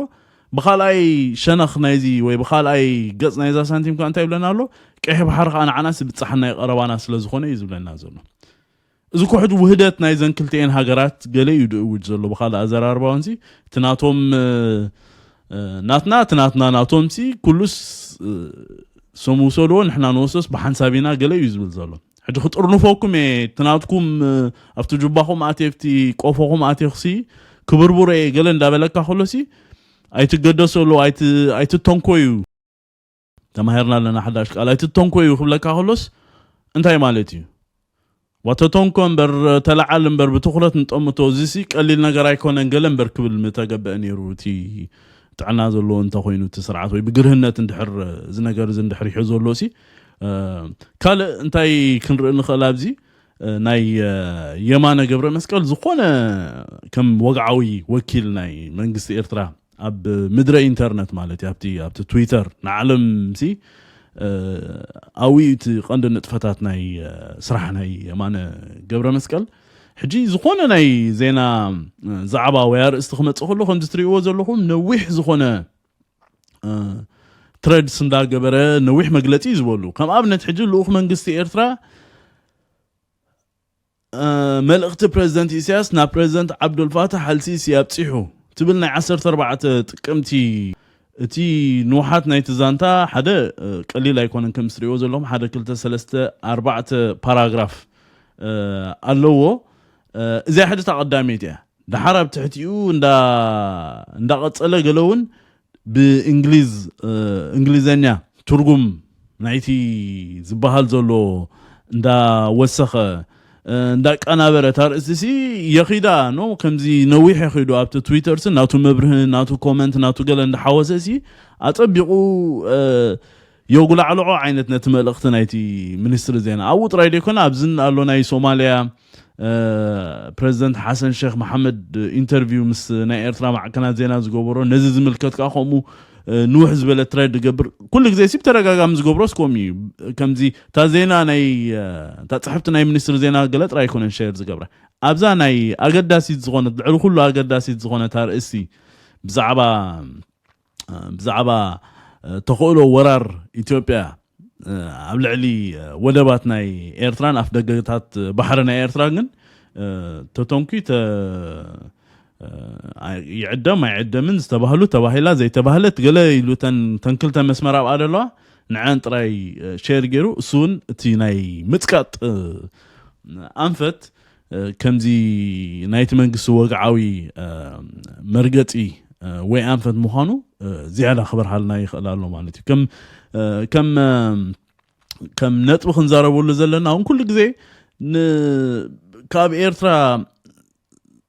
ብካልኣይ ሸነኽ ናይዚ ወይ ብካልኣይ ገፅ ናይዛ ሳንቲም ከዓ እንታይ ይብለና ኣሎ? ቀይሕ ባሕሪ ከዓ ንዓና ስብፅሓና ይቐረባና ስለዝኾነ እዩ ዝብለና ዘሎ። እዚ ኩሕድ ውህደት ናይዘን ክልቲኤን ሃገራት ገለ እዩ ድእውጅ ዘሎ። ብካልእ ኣዘራርባ ወንሲ እቲ ናቶም ናትና እቲ ናትና ናቶም ሲ ኩሉስ ሶም ውሰድዎ ንሕና ንወስዶስ ብሓንሳብ ኢና ገለ እዩ ዝብል ዘሎ። ሕጂ ክጥርንፈኩም እየ እቲ ናትኩም ኣብቲ ጁባኹም ኣትየ ኣብቲ ቆፎኹም ኣትየኹሲ ክብርቡረ እየ ገለ እንዳበለካ ከሎሲ ኣይትገደሰሉ ኣይትተንኮዩ። ተማሂርና ኣለና ሓዳሽ ቃል ኣይትተንኮዩ ክብለካ ከሎስ እንታይ ማለት እዩ? ዋተተንኮ እምበር ተለዓል እምበር ብትኩረት ንጠምቶ እዚሲ ቀሊል ነገር ኣይኮነን ገለ እምበር ክብል ምተገበአ ነይሩ። እቲ ጥዕና ዘለዎ እንተኮይኑ እቲ ስርዓት ወይ ብግርህነት እንድሕር እዚ ነገር እዚ እንድሕር ይሕዞ ኣሎ ሲ ካልእ እንታይ ክንርኢ ንኽእል ኣብዚ ናይ የማነ ገብረ መስቀል ዝኾነ ከም ወግዓዊ ወኪል ናይ መንግስቲ ኤርትራ ኣብ ምድረ ኢንተርነት ማለት እዩ ኣብቲ ኣብቲ ትዊተር ንዓለም ሲ ኣብኡ እቲ ቀንዲ ንጥፈታት ናይ ስራሕ ናይ የማነ ገብረ መስቀል ሕጂ ዝኾነ ናይ ዜና ዛዕባ ወይ ኣርእስቲ ክመፅእ ከሎ ከምዚ ትሪእዎ ዘለኹም ነዊሕ ዝኾነ ትረድስ እንዳገበረ ነዊሕ መግለፂ እዩ ዝበሉ ከም ኣብነት ሕጂ ልኡኽ መንግስቲ ኤርትራ መልእኽቲ ፕሬዚደንት ኢሳያስ ናብ ፕሬዚደንት ዓብዱልፋታሕ ኣልሲሲ ኣብፂሑ ትብል ናይ ዓሰርተ ኣርባዕተ ጥቅምቲ እቲ ንውሓት ናይቲ ዛንታ ሓደ ቀሊል ኣይኮነን ከም ትሪእዎ ዘለኹም ሓደ ክልተ ሰለስተ ኣርባዕተ ፓራግራፍ ኣለዎ። እዚኣ ሕድታ ቀዳመይቲ እያ። ደሓር ኣብ ትሕቲኡ እንዳቐፀለ ገለ እውን ብእንግሊዝ እንግሊዘኛ ትርጉም ናይቲ ዝበሃል ዘሎ እንዳወሰኸ እንዳቀናበረ እታ ርእስቲ ሲ የኺዳ ኖ ከምዚ ነዊሕ የኺዱ ኣብቲ ትዊተር ሲ ናቱ መብርህ ናቱ ኮመንት ናቱ ገለ እንዳሓወሰ ሲ ኣጸቢቑ የጉላዕልዖ ዓይነት ነቲ መልእኽቲ ናይቲ ሚኒስትሪ ዜና ኣብኡ ጥራይ ደይኮነ ኣብዝን ኣሎ ናይ ሶማልያ ፕሬዚደንት ሓሰን ሼክ መሓመድ ኢንተርቪው ምስ ናይ ኤርትራ ማዕከናት ዜና ዝገበሮ ነዚ ዝምልከት ከዓ ከምኡ ንውሕ ዝበለ ትራይ ዝገብር ኩሉ ግዜ ሲ ብተደጋጋሚ ዝገብሮ እስከም እዩ ከምዚ እታ ዜና ናይ እታ ፅሕፍቲ ናይ ሚኒስትሪ ዜና ገለ ጥራይ ኣይኮነን ሸር ዝገብራ ኣብዛ ናይ ኣገዳሲት ዝኾነት ልዕሊ ኩሉ ኣገዳሲት ዝኾነት ኣርእስቲ ብዛዕባ ብዛዕባ ተኽእሎ ወራር ኢትዮጵያ ኣብ ልዕሊ ወደባት ናይ ኤርትራን ኣፍ ደገታት ባሕሪ ናይ ኤርትራ ግን ተተንኩ ይዕደም ኣይዕደምን ዝተባህሉ ተባሂላ ዘይተባህለት ገለ ኢሉ ተን ክልተ መስመር ኣብኣ ዘለዋ ንዐን ጥራይ ሼር ገይሩ እሱ እውን እቲ ናይ ምፅቃጥ ኣንፈት ከምዚ ናይቲ መንግስቲ ወግዓዊ መርገፂ ወይ ኣንፈት ምዃኑ ዝያዳ ክበርሃልና ይኽእል ኣሎ ማለት እዩ። ከም ከም ከም ነጥቢ ክንዛረበሉ ዘለና እውን ኩሉ ግዜ ካብ ኤርትራ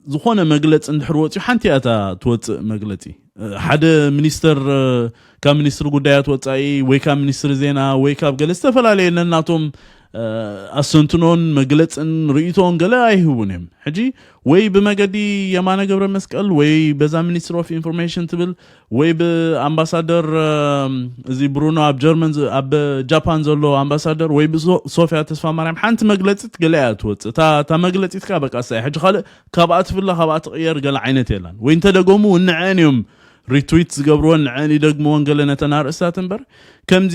ዝኾነ መግለፂ እንድሕር ወፂኡ ሓንቲ እያ እታ ትወፅእ መግለፂ ሓደ ሚኒስተር ካብ ሚኒስትሪ ጉዳያት ወፃኢ ወይ ካብ ሚኒስትሪ ዜና ወይ ካብ ገለ ዝተፈላለየ ነናቶም ኣሰንትኖን መግለፅን ርእይቶን ገለ ኣይህቡን እዮም ሕጂ ወይ ብመገዲ የማነ ገብረ መስቀል ወይ በዛ ሚኒስትሪ ኦፍ ኢንፎርሜሽን ትብል ወይ ብኣምባሳደር እዚ ብሩኖ ኣብ ጀርመን ኣብ ጃፓን ዘሎ ኣምባሳደር ወይ ብሶፊያ ተስፋ ማርያም ሓንቲ መግለፂት ገለ እያ ትወፅእ እታ መግለፂት ከዓ በቃ ሕጂ ካልእ ካብኣ ትፍለ ካብኣ ትቕየር ገለ ዓይነት የላን ወይ እንተደገሙ ንዐን እዮም ሪትዊት ዝገብርወን ንዐን ይደግምወን ገለ ነተን ኣርእስታት እምበር ከምዚ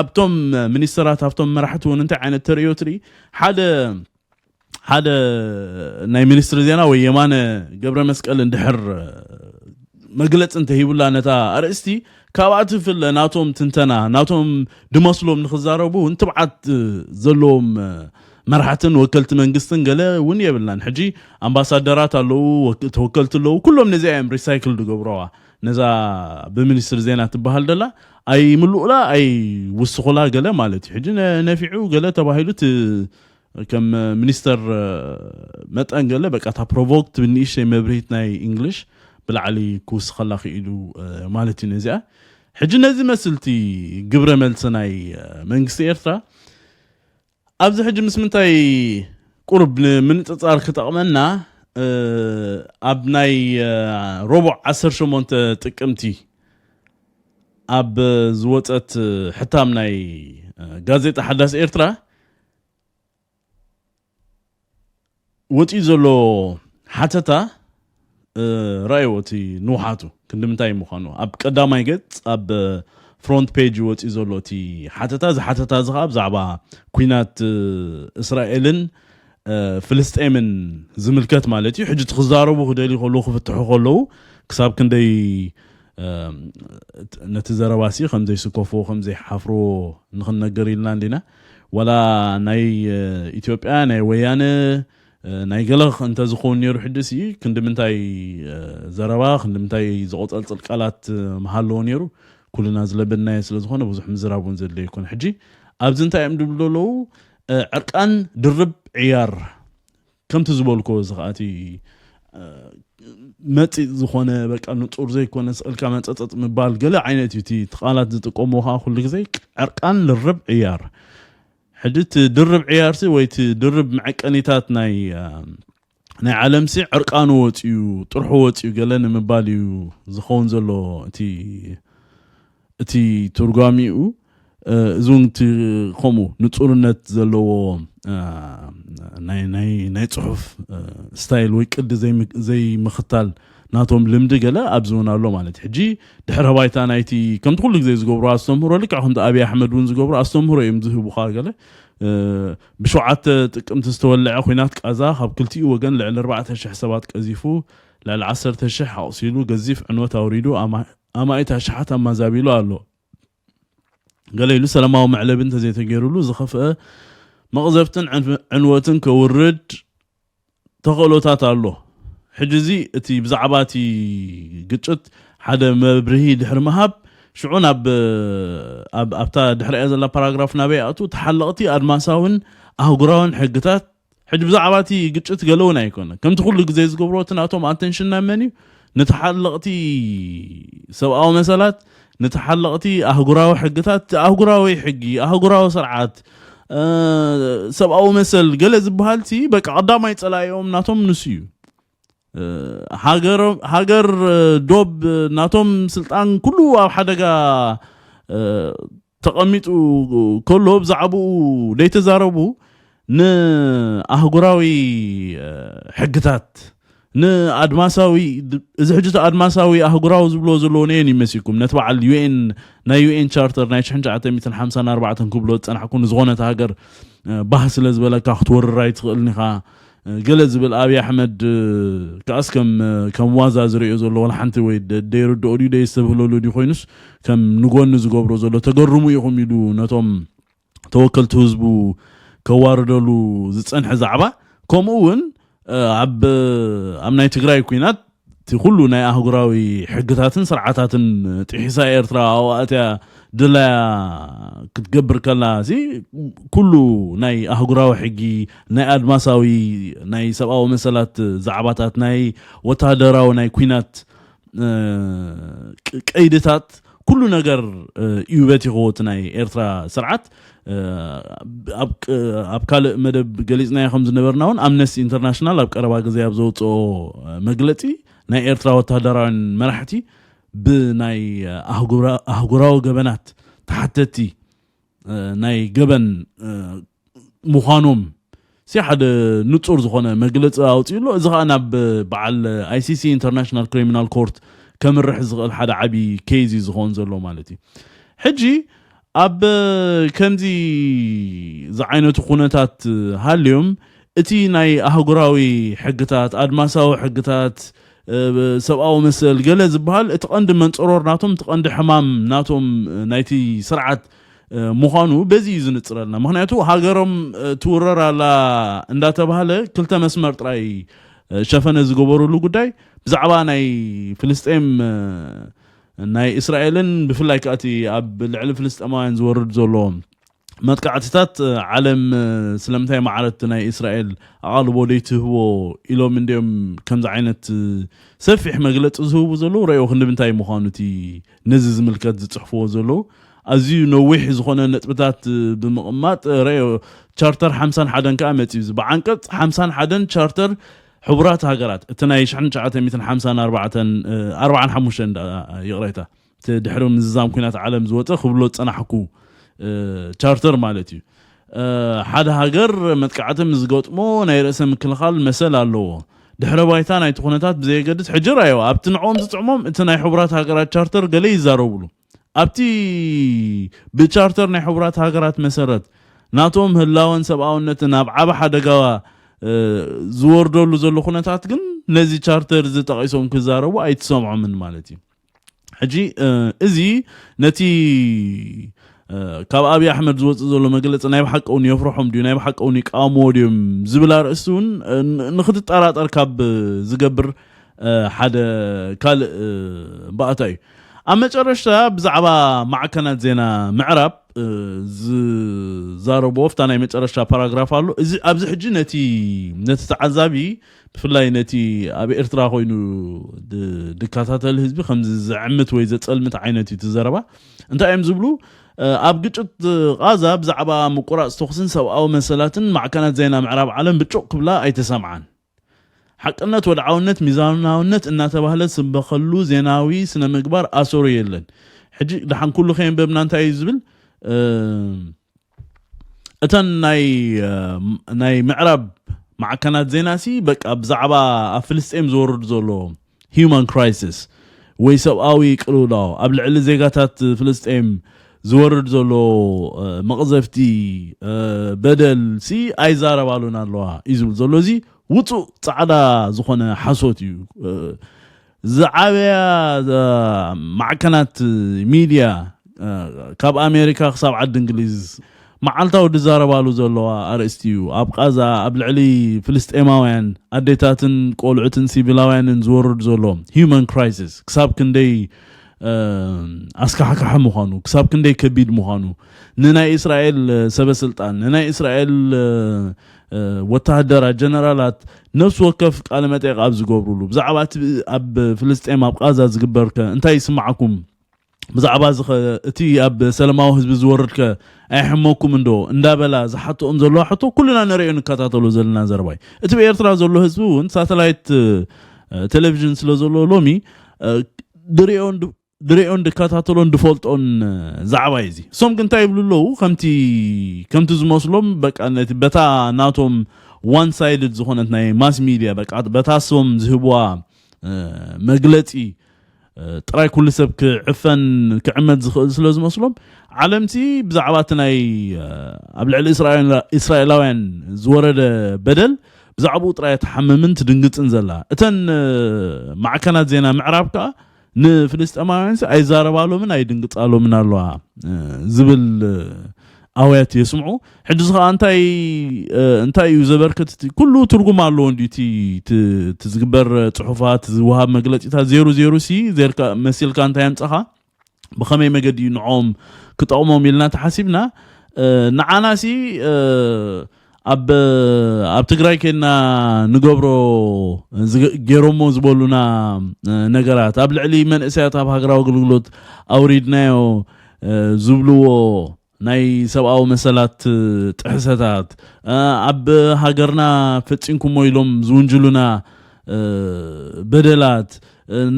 ኣብቶም ሚኒስተራት ኣብቶም መራሕቲ እውን እንታይ ዓይነት ተርእዮ ትርኢ ሓደ ሓደ ናይ ሚኒስትሪ ዜና ወይ የማነ ገብረ መስቀል እንድሕር መግለፂ እንተሂቡላ ነታ ኣርእስቲ ካብኣ ትፍለ ናቶም ትንተና ናቶም ድመስሎም ንክዛረቡ እውን ትብዓት ዘለዎም መራሕትን ወከልቲ መንግስትን ገለ እውን የብልናን ሕጂ ኣምባሳደራት ኣለዉ ተወከልቲ ኣለዉ ኩሎም ነዚኣ እዮም ሪሳይክል ዝገብረዋ ነዛ ብሚኒስትሪ ዜና ትበሃል ደላ ኣይምልኡላ ኣይውስኹላ ገለ ማለት እዩ ሕጂ ነፊዑ ገለ ተባሂሉ ከም ሚኒስተር መጠን ገለ በቃ እታ ፕሮቮክት ብንእሽተይ መብርሂት ናይ እንግሊሽ ብላዕሊ ክውስኸላ ክኢሉ ማለት እዩ ነዚኣ ሕጂ ነዚ መስልቲ ግብረ መልሲ ናይ መንግስቲ ኤርትራ ኣብዚ ሕጂ ምስ ምንታይ ቁሩብ ንምንጽጻር ክጠቕመና፣ ኣብ ናይ ረቡዕ ዓሰርተ ሸሞንተ ጥቅምቲ ኣብ ዝወጸት ሕታም ናይ ጋዜጣ ሓዳስ ኤርትራ ወጺኡ ዘሎ ሓተታ፣ ረኣይዎ እቲ ንውሓቱ ክንዲ ምንታይ ምዃኑ። ኣብ ቀዳማይ ገጽ ኣብ ፍሮንት ፔጅ ወጺኡ ዘሎ እቲ ሓተታ፣ እዚ ሓተታ እዚ ኸዓ ብዛዕባ ኲናት እስራኤልን ፍልስጤምን ዝምልከት ማለት እዩ። ሕጂ እቲ ክዛረቡ ክደልዩ ከለዉ፣ ክፍትሑ ከለዉ፣ ክሳብ ክንደይ ነቲ ዘረባሲ ከም ዘይስከፍዎ፣ ከም ዘይሓፍርዎ ንኽንነገር ኢልና እንዲና። ዋላ ናይ ኢትዮጵያ፣ ናይ ወያነ፣ ናይ ገለ እንተዝኸውን ነይሩ፣ ሕድሲ ክንዲ ምንታይ ዘረባ፣ ክንዲ ምንታይ ዝቆጸልጽል ቃላት ምሃለዎ ነይሩ። ኩልና ዝለበድናዮ ስለ ዝኾነ ብዙሕ ምዝራብ እውን ዘድለየ ኣይኮነ። ሕጂ ኣብዚ እንታይ እዮም ድብሉ ዘለዉ? ዕርቃን ድርብ ዕያር፣ ከምቲ ዝበልኮ፣ እዚ ከኣቲ መፂእ ዝኾነ፣ በቃ፣ ንጡር ዘይኮነ፣ ስቕልካ መፀፀጥ ምባል ገለ ዓይነት እዩ። እቲ ቃላት ዝጥቀምዎ ከዓ ኩሉ ግዜ ዕርቃን ድርብ ዕያር። ሕጂ እቲ ድርብ ዕያርሲ ወይ እቲ ድርብ መዐቀኒታት ናይ ናይ ዓለምሲ ዕርቃኑ ወፂኡ፣ ጥርሑ ወፂኡ ገለ ንምባል እዩ ዝኸውን ዘሎ እቲ እቲ ትርጓሚኡ። እዚ እውን እቲ ከምኡ ንጹርነት ዘለዎ ናይ ጽሑፍ ስታይል ወይ ቅዲ ዘይምኽታል ናቶም ልምዲ ገለ ኣብዚ እውን ኣሎ ማለት እዩ። ሕጂ ድሕረ ባይታ ናይቲ ከምቲ ኩሉ ግዜ ዝገብሩ ኣስተምህሮ፣ ልክዕ ከምቲ ኣብይ ኣሕመድ እውን ዝገብሩ ኣስተምህሮ እዮም ዝህቡኻ። ገለ ብሸውዓተ ጥቅምቲ ዝተወለዐ ኲናት ቃዛ ካብ ክልቲኡ ወገን ልዕሊ ኣርባዕተ ሽሕ ሰባት ቀዚፉ፣ ልዕሊ ዓሰርተ ሽሕ ኣቑሲሉ፣ ገዚፍ ዕንወት ኣውሪዱ፣ ኣማኢት ኣሽሓት ኣማዛቢሉ ኣሎ። ገለ ኢሉ ሰላማዊ መዕለቢ እንተዘይተገይሩሉ ዝኸፍአ መቕዘፍትን ዕንወትን ከውርድ ተኽእሎታት ኣሎ። ሕጂ እዚ እቲ ብዛዕባ እቲ ግጭት ሓደ መብርሂ ድሕሪ ምሃብ፣ ሽዑ ናብ ኣብታ ድሕሪኣ ዘላ ፓራግራፍ ናበይ ኣእቱ? ተሓለቕቲ ኣድማሳውን ኣህጉራውን ሕግታት። ሕጂ ብዛዕባ እቲ ግጭት ገለ እውን ኣይኮነ፣ ከምቲ ኩሉ ግዜ ዝገብሮ፣ እቲ ናቶም ኣተንሽን ናብ መን እዩ? ንተሓለቕቲ ሰብኣዊ መሰላት፣ ንተሓለቕቲ ኣህጉራዊ ሕግታት፣ ኣህጉራዊ ሕጊ፣ ኣህጉራዊ ስርዓት፣ ሰብኣዊ መሰል ገለ ዝበሃል ሲ በቃ ቀዳማይ ጸላኢኦም ናቶም ንሱ እዩ። ሃገር ዶብ ናቶም ስልጣን ኩሉ ኣብ ሓደጋ ተቐሚጡ ከሎ ብዛዕባኡ ደይተዛረቡ፣ ንኣህጉራዊ ሕግታት፣ ንኣድማሳዊ፣ እዚ ሕጂ እቲ ኣድማሳዊ ኣህጉራዊ ዝብሎ ዘለዎ ነየን ይመሲኩም? ነቲ በዓል ዩኤን፣ ናይ ዩኤን ቻርተር ናይ ሽሕን ትሽዓተ ሚእትን ሓምሳን ኣርባዕተን ክብሎ ዝጸናሕኩ፣ ንዝኾነት ሃገር ባህ ስለ ዝበለካ ክትወርር ኣይትኽእልን ኢኻ ገለ ዝብል ኣብይ ኣሕመድ፣ ከኣስ ከም ከም ዋዛ ዝርእዮ ዘሎ፣ ዋላ ሓንቲ ወይ ደይርድኦ ድዩ ደየስተብህለሉ ድዩ ኮይኑስ፣ ከም ንጎኒ ዝገብሮ ዘሎ፣ ተገርሙ ኢኹም ኢሉ ነቶም ተወከልቲ ህዝቡ ከዋርደሉ ዝጸንሐ ዛዕባ። ከምኡ እውን ኣብ ኣብ ናይ ትግራይ ኲናት እቲ ኩሉ ናይ ኣህጉራዊ ሕግታትን ስርዓታትን ጥሒሳ ኤርትራ ኣብኣትያ ድላያ ክትገብር ከላ፣ እዚ ኩሉ ናይ ኣህጉራዊ ሕጊ፣ ናይ ኣድማሳዊ፣ ናይ ሰብኣዊ መሰላት ዛዕባታት፣ ናይ ወታደራዊ፣ ናይ ኲናት ቀይድታት፣ ኩሉ ነገር እዩ በቲኽዎ እቲ ናይ ኤርትራ ስርዓት። ኣብ ካልእ መደብ ገሊጽናዮ ከም ዝነበርና እውን፣ ኣምነስቲ ኢንተርናሽናል ኣብ ቀረባ ግዜ ኣብ ዘውፅኦ መግለፂ፣ ናይ ኤርትራ ወታደራውያን መራሕቲ ብናይ ኣህጉራዊ ገበናት ተሓተቲ ናይ ገበን ምዃኖም ሲ ሓደ ንጹር ዝኾነ መግለጺ ኣውጺኡ ኣሎ። እዚ ኸኣ ናብ በዓል ኣይሲሲ፣ ኢንተርናሽናል ክሪሚናል ኮርት፣ ከምርሕ ዝኽእል ሓደ ዓቢ ኬዝ እዩ ዝኸውን ዘሎ ማለት እዩ። ሕጂ ኣብ ከምዚ ዝዓይነቱ ኩነታት ሃልዮም፣ እቲ ናይ ኣህጉራዊ ሕግታት፣ ኣድማሳዊ ሕግታት፣ ሰብኣዊ መሰል ገለ ዝበሃል፣ እቲ ቀንዲ መንጸሮር ናቶም፣ እቲ ቀንዲ ሕማም ናቶም፣ ናይቲ ስርዓት ምዃኑ በዚ እዩ ዝንጽረልና። ምኽንያቱ ሃገሮም ትውረር ኣላ እንዳተባህለ ክልተ መስመር ጥራይ ሸፈነ ዝገበሩሉ ጉዳይ፣ ብዛዕባ ናይ ፍልስጤም፣ ናይ እስራኤልን፣ ብፍላይ ከኣ እቲ ኣብ ልዕሊ ፍልስጤማውያን ዝወርድ ዘሎ መጥቃዕትታት፣ ዓለም ስለምንታይ ማዕረ እቲ ናይ እስራኤል ኣቓልቦ ደይትህቦ ኢሎም እንድዮም ከምዚ ዓይነት ሰፊሕ መግለጺ ዝህቡ ዘለዉ። ረእዮ ክንዲ ምንታይ ምዃኑ እቲ ነዚ ዝምልከት ዝጽሕፍዎ ዘለዉ። ኣዝዩ ነዊሕ ዝኾነ ነጥብታት ብምቕማጥ ረዮ። ቻርተር ሓምሳን ሓደን ከዓ መፅዩ። እዚ ብዓንቀፅ ሓምሳን ሓደን ቻርተር ሕቡራት ሃገራት፣ እቲ ናይ ሽሕን ትሽዓተ ሚእትን ሓምሳን ኣርባዕተን፣ ኣርባዓን ሓሙሽተን፣ ይቕሬታ፣ እቲ ድሕሪ ምዝዛም ኩናት ዓለም ዝወፀ ክብሎ ዝፀናሕኩ ቻርተር ማለት እዩ። ሓደ ሃገር መጥቃዕቲ ምስ ገጥሞ ናይ ርእሰ ምክልኻል መሰል ኣለዎ። ድሕረ ባይታ ናይቲ ኩነታት ብዘየገድስ፣ ሕጂ ራዮ ኣብቲ ንዕኦም ዝጥዕሞም እቲ ናይ ሕቡራት ሃገራት ቻርተር ገለ ይዛረብሉ። ኣብቲ ብቻርተር ናይ ሕቡራት ሃገራት መሰረት ናቶም ህላወን ሰብኣውነትን ኣብ ዓቢ ሓደጋ ዝወርደሉ ዘሎ ኩነታት ግን ነዚ ቻርተር ዝጠቒሶም ክዛረቡ ኣይትሰምዖምን ማለት እዩ። ሕጂ እዚ ነቲ ካብ ኣብይ ኣሕመድ ዝወፅእ ዘሎ መግለፂ ናይ ብሓቂ እውን የፍርሖም ድዩ፣ ናይ ብሓቂ እውን ይቃወምዎ ድዮም ዝብል ኣርእስቲ እውን ንክትጠራጠር ካብ ዝገብር ሓደ ካልእ ባእታ እዩ። ኣብ መጨረሽታ ብዛዕባ ማዕከናት ዜና ምዕራብ ዝዛረብዎ ፍታ ናይ መጨረሽታ ፓራግራፍ ኣሎ። እዚ ኣብዚ ሕጂ ነቲ ነቲ ተዓዛቢ ብፍላይ ነቲ ኣብ ኤርትራ ኮይኑ ድከታተል ህዝቢ ከምዚ ዘዕምት ወይ ዘጸልምት ዓይነት እዩ እቲ ዘረባ። እንታይ እዮም ዝብሉ? ኣብ ግጭት ቃዛ ብዛዕባ ምቁራጽ ተኹስን ሰብኣዊ መሰላትን ማዕከናት ዜና ምዕራብ ዓለም ብጩቕ ክብላ ኣይተሰምዓን። ሓቅነት፣ ወድዓውነት፣ ሚዛናውነት እናተባህለ ዝስበኸሉ ዜናዊ ስነ ምግባር ኣሰሩ የለን። ሕጂ ደሓን ኩሉ ከየንበብና እንታይ እዩ ዝብል? እተን ናይ ናይ ምዕራብ ማዕከናት ዜና ሲ በቃ ብዛዕባ ኣብ ፍልስጤም ዝወርድ ዘሎ ሂማን ክራይሲስ ወይ ሰብኣዊ ቅልውላው፣ ኣብ ልዕሊ ዜጋታት ፍልስጤም ዝወርድ ዘሎ መቕዘፍቲ፣ በደል ሲ ኣይዛረባሉን ኣለዋ እዩ ዝብል ዘሎ። እዚ ውፁእ ፃዕዳ ዝኾነ ሓሶት እዩ። ዝዓበያ ማዕከናት ሚድያ ካብ ኣሜሪካ ክሳብ ዓዲ እንግሊዝ መዓልታዊ ዝዛረባሉ ዘለዋ ኣርእስቲ እዩ። ኣብ ቃዛ ኣብ ልዕሊ ፍልስጤማውያን ኣዴታትን ቆልዑትን ሲቪላውያንን ዝወርድ ዘሎ ሂማን ክራይሲስ ክሳብ ክንደይ ኣስካሕካሒ ምዃኑ፣ ክሳብ ክንደይ ከቢድ ምዃኑ፣ ንናይ እስራኤል ሰበ ስልጣን፣ ንናይ እስራኤል ወተሃደራት፣ ጀነራላት ነፍሲ ወከፍ ቃለ መጠይቕ ኣብ ዝገብሩሉ፣ ብዛዕባ እቲ ኣብ ፍልስጤም ኣብ ቃዛ ዝግበርከ እንታይ ይስማዓኩም? ብዛዕባ እዚ ኸ እቲ ኣብ ሰለማዊ ህዝቢ ዝወርድከ ኣይሕመኩም እንዶ እንዳበላ ዝሓትኦም ዘለዋ ሕቶ ኩልና ንሪኦ ንከታተሎ ዘለና ዘረባይ። እቲ ብኤርትራ ዘሎ ህዝቢ እውን ሳተላይት ቴሌቪዥን ስለ ዘሎ ሎሚ ድሪኦን ድሪኦን ድከታተሎን ድፈልጦን ዛዕባ እዩ እዚ። እሶም ግን እንታይ ይብሉ ኣለዉ? ከምቲ ከምቲ ዝመስሎም በቃ ነቲ በታ ናቶም ዋን ሳይድድ ዝኾነት ናይ ማስ ሚድያ በቃ በታ እሶም ዝህብዋ መግለፂ ጥራይ ኩሉ ሰብ ክዕፈን ክዕመት ዝኽእል ስለ ዝመስሎም ዓለምቲ ብዛዕባ እቲ ናይ ኣብ ልዕሊ እስራኤላውያን ዝወረደ በደል ብዛዕባኡ ጥራይ ትሓምምን ትድንግፅን ዘላ። እተን ማዕከናት ዜና ምዕራብ ከዓ ንፍልስጤማውያን ኣይዛረባሎምን ኣይድንግፃሎምን ኣለዋ ዝብል ኣውያት የስምዑ። ሕጂ ከዓ እንታይ እንታይ እዩ ዘበርክት? ኩሉ ትርጉም ኣለዎ እንዲ እቲ ዝግበር ፅሑፋት ዝወሃብ መግለፂታት ዜሩ ዜሩ ሲ ዜርካ መሲልካ እንታይ የምፀኻ? ብኸመይ መገዲ እዩ ንዕኦም ክጠቕሞም ኢልና ተሓሲብና ንዓናሲ ኣብ ኣብ ትግራይ ኬድና ንገብሮ ገይሮሞ ዝበሉና ነገራት ኣብ ልዕሊ መንእሰያት ኣብ ሃገራዊ ኣገልግሎት ኣውሪድናዮ ዝብልዎ ናይ ሰብኣዊ መሰላት ጥሕሰታት ኣብ ሃገርና ፈፂምኩሞ ኢሎም ዝውንጅሉና በደላት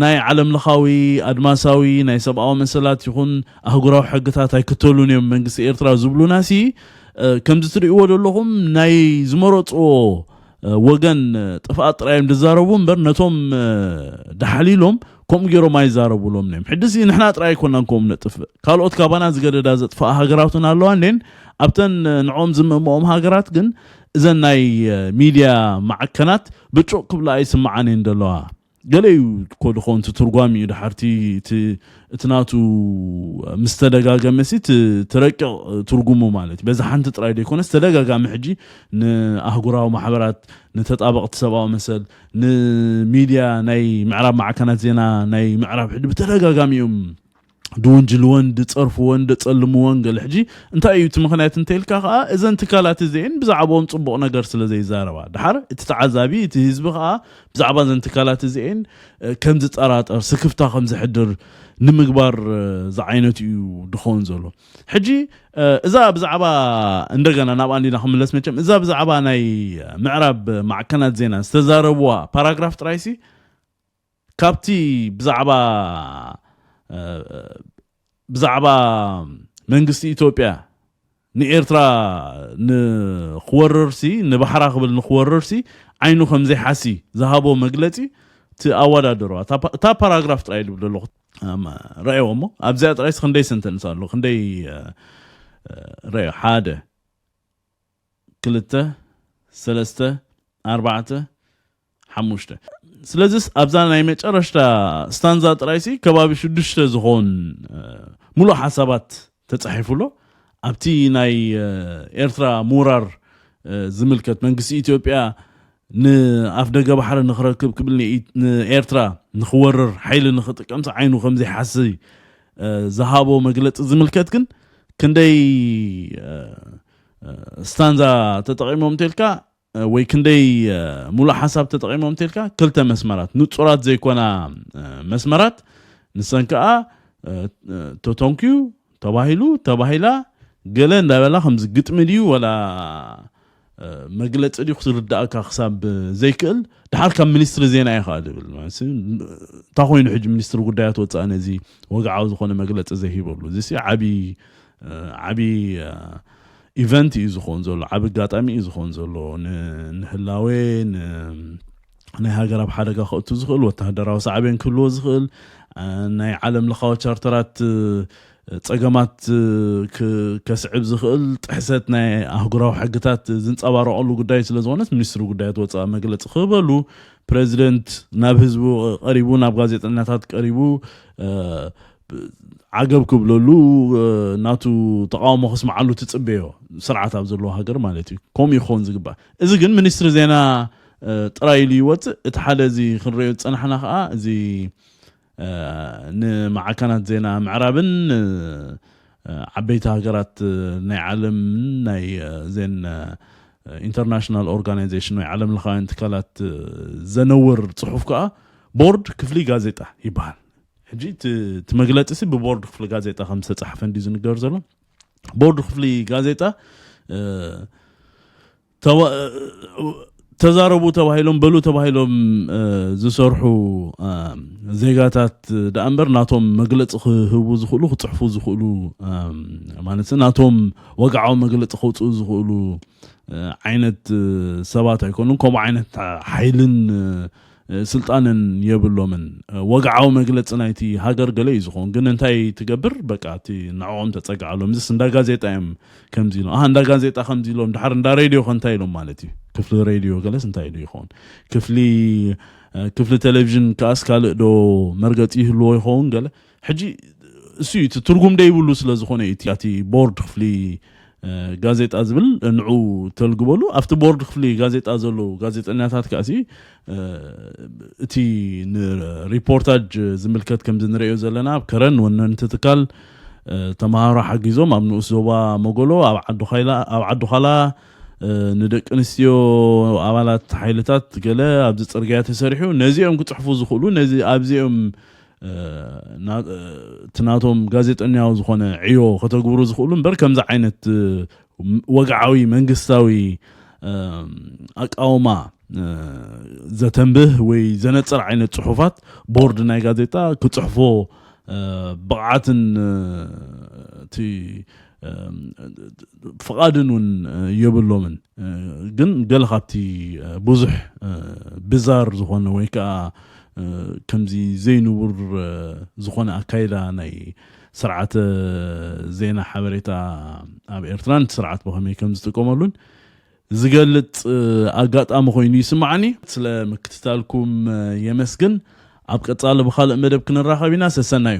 ናይ ዓለም ለኻዊ ኣድማሳዊ ናይ ሰብኣዊ መሰላት ይኹን ኣህጉራዊ ሕግታት ኣይክተሉን እዮም መንግስቲ ኤርትራ ዝብሉና ሲ ከምዚ ትርእይዎ ዘለኹም ናይ ዝመረፅዎ ወገን ጥፍኣት ጥራይ እዮም ዝዛረቡ እምበር ነቶም ዳሓሊሎም ከምኡ ገይሮም ኣይዛረቡሎም እዮም። ሕድሲ ንሕና ጥራይ ኣይኮናን ከምኡ ነጥፍእ፣ ካልኦት ካባና ዝገደዳ ዘጥፍኣ ሃገራት እውን ኣለዋ እንዴን ኣብተን ንዕኦም ዝምእምኦም ሃገራት ግን እዘን ናይ ሚድያ ማዕከናት ብጩቕ ክብላ ኣይስምዓን እየን ዘለዋ። ገለ እዩ እኮ ድኾን እቲ ትርጓም እዩ ድሓርቲ እቲ ናቱ ምስ ተደጋገመ ሲ ትረቅቕ ትርጉሙ ማለት እዩ። በዚ ሓንቲ ጥራይ ዘይኮነስ ተደጋጋሚ ሕጂ ንኣህጉራዊ ማሕበራት ንተጣበቕቲ ሰብኣዊ መሰል ንሚድያ ናይ ምዕራብ ማዕከናት ዜና ናይ ምዕራብ ሕጂ ብተደጋጋሚ እዮም ድውንጅልወን ድፀርፍወን ደፀልምወን ገለ። ሕጂ እንታይ እዩ እቲ ምኽንያት እንተኢልካ ከዓ እዘን ትካላት እዚአን ብዛዕባኦም ፅቡቕ ነገር ስለ ዘይዛረባ፣ ድሓር እቲ ተዓዛቢ እቲ ህዝቢ ከዓ ብዛዕባ እዘን ትካላት እዚአን ከም ዝጠራጠር፣ ስክፍታ ከም ዝሕድር ንምግባር ዝዓይነቱ እዩ ድኸውን ዘሎ። ሕጂ እዛ ብዛዕባ፣ እንደገና ናብ ኣንዲና ክምለስ መቸም፣ እዛ ብዛዕባ ናይ ምዕራብ ማዕከናት ዜና ዝተዛረብዋ ፓራግራፍ ጥራይሲ ካብቲ ብዛዕባ ብዛዕባ መንግስቲ ኢትዮጵያ ንኤርትራ ንክወርርሲ፣ ንባሕራ ክብል ንክወርርሲ ዓይኑ ከም ዘይሓሲ ዝሃቦ መግለጺ ትኣወዳድሮ። እታ ፓራግራፍ ጥራይ ድብል ኣለኹ። ረእዎ እሞ ኣብዚኣ ጥራይስ ክንደይ ሰንተንስ ኣሎ? ክንደይ ረዮ? ሓደ፣ ክልተ፣ ሰለስተ፣ ኣርባዕተ፣ ሓሙሽተ። ስለዚስ ኣብዛ ናይ መጨረሽታ ስታንዛ ጥራይሲ ከባቢ ሽዱሽተ ዝኸውን ሙሉእ ሓሳባት ተጻሒፉ ኣሎ። ኣብቲ ናይ ኤርትራ ምውራር ዝምልከት፣ መንግስቲ ኢትዮጵያ ንኣፍ ደገ ባሕሪ ንክረክብ ክብል ንኤርትራ ንክወርር ሓይሊ ንክጥቀምሲ ዓይኑ ከም ዘይሓሲ ዝሃቦ መግለፂ ዝምልከት ግን ክንደይ ስታንዛ ተጠቂሞም እንተልካ፣ ወይ ክንደይ ሙሉእ ሓሳብ ተጠቂሞም እንተልካ፣ ክልተ መስመራት፣ ንጹራት ዘይኮና መስመራት፣ ንሰን ከኣ ተተንክዩ፣ ተባሂሉ፣ ተባሂላ፣ ገለ እንዳበላ ከምዚ ግጥሚ ድዩ ወላ መግለጺ ድዩ ክትርዳእካ ክሳብ ዘይክእል፣ ድሓር ካብ ሚኒስትሪ ዜና እየ ከዓ ድብል። ማለት ሲ፣ እንታይ ኮይኑ ሕጂ ሚኒስትሪ ጉዳያት ወፃኢ ነዚ ወግዓዊ ዝኾነ መግለጺ ዘይሂበሉ? እዚ ሲ ዓቢ ዓቢ ኢቨንት እዩ ዝኸውን ዘሎ፣ ዓቢ ኣጋጣሚ እዩ ዝኸውን ዘሎ። ንህላዌ ናይ ሃገር ኣብ ሓደጋ ከእቱ ዝኽእል፣ ወተሃደራዊ ሳዕቤን ክህልዎ ዝኽእል፣ ናይ ዓለም ለኻዊ ቻርተራት ጸገማት ከስዕብ ዝኽእል፣ ጥሕሰት ናይ ኣህጉራዊ ሕግታት ዝንጸባረቐሉ ጉዳይ ስለ ዝኾነስ፣ ሚኒስትሪ ጉዳያት ወፃኢ መግለፂ ክህበሉ፣ ፕሬዚደንት ናብ ህዝቡ ቀሪቡ፣ ናብ ጋዜጠኛታት ቀሪቡ ዓገብ ክብለሉ፣ ናቱ ተቃውሞ ክስምዓሉ ትጽበዮ፣ ስርዓት ኣብ ዘለዎ ሃገር ማለት እዩ። ከምኡ ይኸውን ዝግባእ። እዚ ግን ሚኒስትሪ ዜና ጥራይ ኢሉ ይወፅእ። እቲ ሓደ እዚ ክንሪኦ ዝጸናሕና ከዓ፣ እዚ ንማዕከናት ዜና ምዕራብን ዓበይቲ ሃገራት ናይ ዓለምን ናይ ዜን ኢንተርናሽናል ኦርጋናይዜሽን ወይ ዓለም ለኻውያን ትካላት ዘነውር ጽሑፍ ከዓ ቦርድ ክፍሊ ጋዜጣ ይበሃል። ሕጂ እቲ መግለፂ ሲ ብቦርድ ክፍሊ ጋዜጣ ከም ዝተፃሓፈ እንዲ ዝንገር ዘሎ። ቦርድ ክፍሊ ጋዜጣ ተዛረቡ ተባሂሎም፣ በሉ ተባሂሎም ዝሰርሑ ዜጋታት ደኣ እምበር፣ ናቶም መግለፂ ክህቡ ዝኽእሉ፣ ክፅሕፉ ዝኽእሉ፣ ማለት ናቶም ወግዓዊ መግለፂ ከውፅኡ ዝኽእሉ ዓይነት ሰባት ኣይኮኑን። ከምኡ ዓይነት ሓይልን ስልጣንን የብሎምን። ወግዓዊ መግለፂ ናይቲ ሃገር ገለ እዩ ዝኸውን፣ ግን እንታይ ትገብር? በቃ እቲ ንዕኦም ተፀግዓሎም። እዚስ እንዳ ጋዜጣ እዮም ከምዚ ኢሎም፣ ኣሃ፣ እንዳ ጋዜጣ ከምዚ ኢሎም፣ ድሓር እንዳ ሬድዮ ከ እንታይ ኢሎም ማለት እዩ? ክፍሊ ሬድዮ ገለስ እንታይ ኢሉ ይኸውን? ክፍሊ ክፍሊ ቴሌቪዥን ከኣስ ካልእ ዶ መርገፂ ይህልዎ ይኸውን? ገለ ሕጂ እሱ እዩ እቲ ትርጉም ደይብሉ ስለ ዝኾነ እዩ እቲ ቦርድ ክፍሊ ጋዜጣ ዝብል ንዑ ተልግበሉ። ኣብቲ ቦርድ ክፍሊ ጋዜጣ ዘለዉ ጋዜጠኛታት ከኣሲ እቲ ንሪፖርታጅ ዝምልከት ከምዚ ንሪኦ ዘለና፣ ኣብ ከረን ወነንቲ ትካል ተምሃሮ ሓጊዞም ኣብ ንኡስ ዞባ መጎሎ፣ ኣብ ዓዲዃላ ንደቂ ኣንስትዮ ኣባላት ሓይልታት ገለ ኣብዚ ፅርግያ ተሰሪሑ፣ ነዚኦም ክፅሕፉ ዝኽእሉ፣ ነዚ ኣብዚኦም እቲ ናቶም ጋዜጠኛዊ ዝኾነ ዕዮ ከተግብሩ ዝኽእሉ እምበር፣ ከምዚ ዓይነት ወግዓዊ መንግስታዊ ኣቃውማ ዘተንብህ ወይ ዘነፅር ዓይነት ፅሑፋት ቦርድ ናይ ጋዜጣ ክፅሕፎ ብቕዓትን እቲ ፍቓድን እውን የብሎምን። ግን ገለ ካብቲ ብዙሕ ብዛር ዝኾነ ወይ ከዓ ከምዚ ዘይንቡር ዝኾነ ኣካይዳ ናይ ስርዓተ ዜና ሓበሬታ ኣብ ኤርትራን ስርዓት ብኸመይ ከም ዝጥቀመሉን ዝገልጽ ኣጋጣሚ ኮይኑ ይስምዓኒ። ስለ ምክትታልኩም የመስግን። ኣብ ቀጻሊ ብኻልእ መደብ ክንራኸብ ኢና። ሰሰናዩ።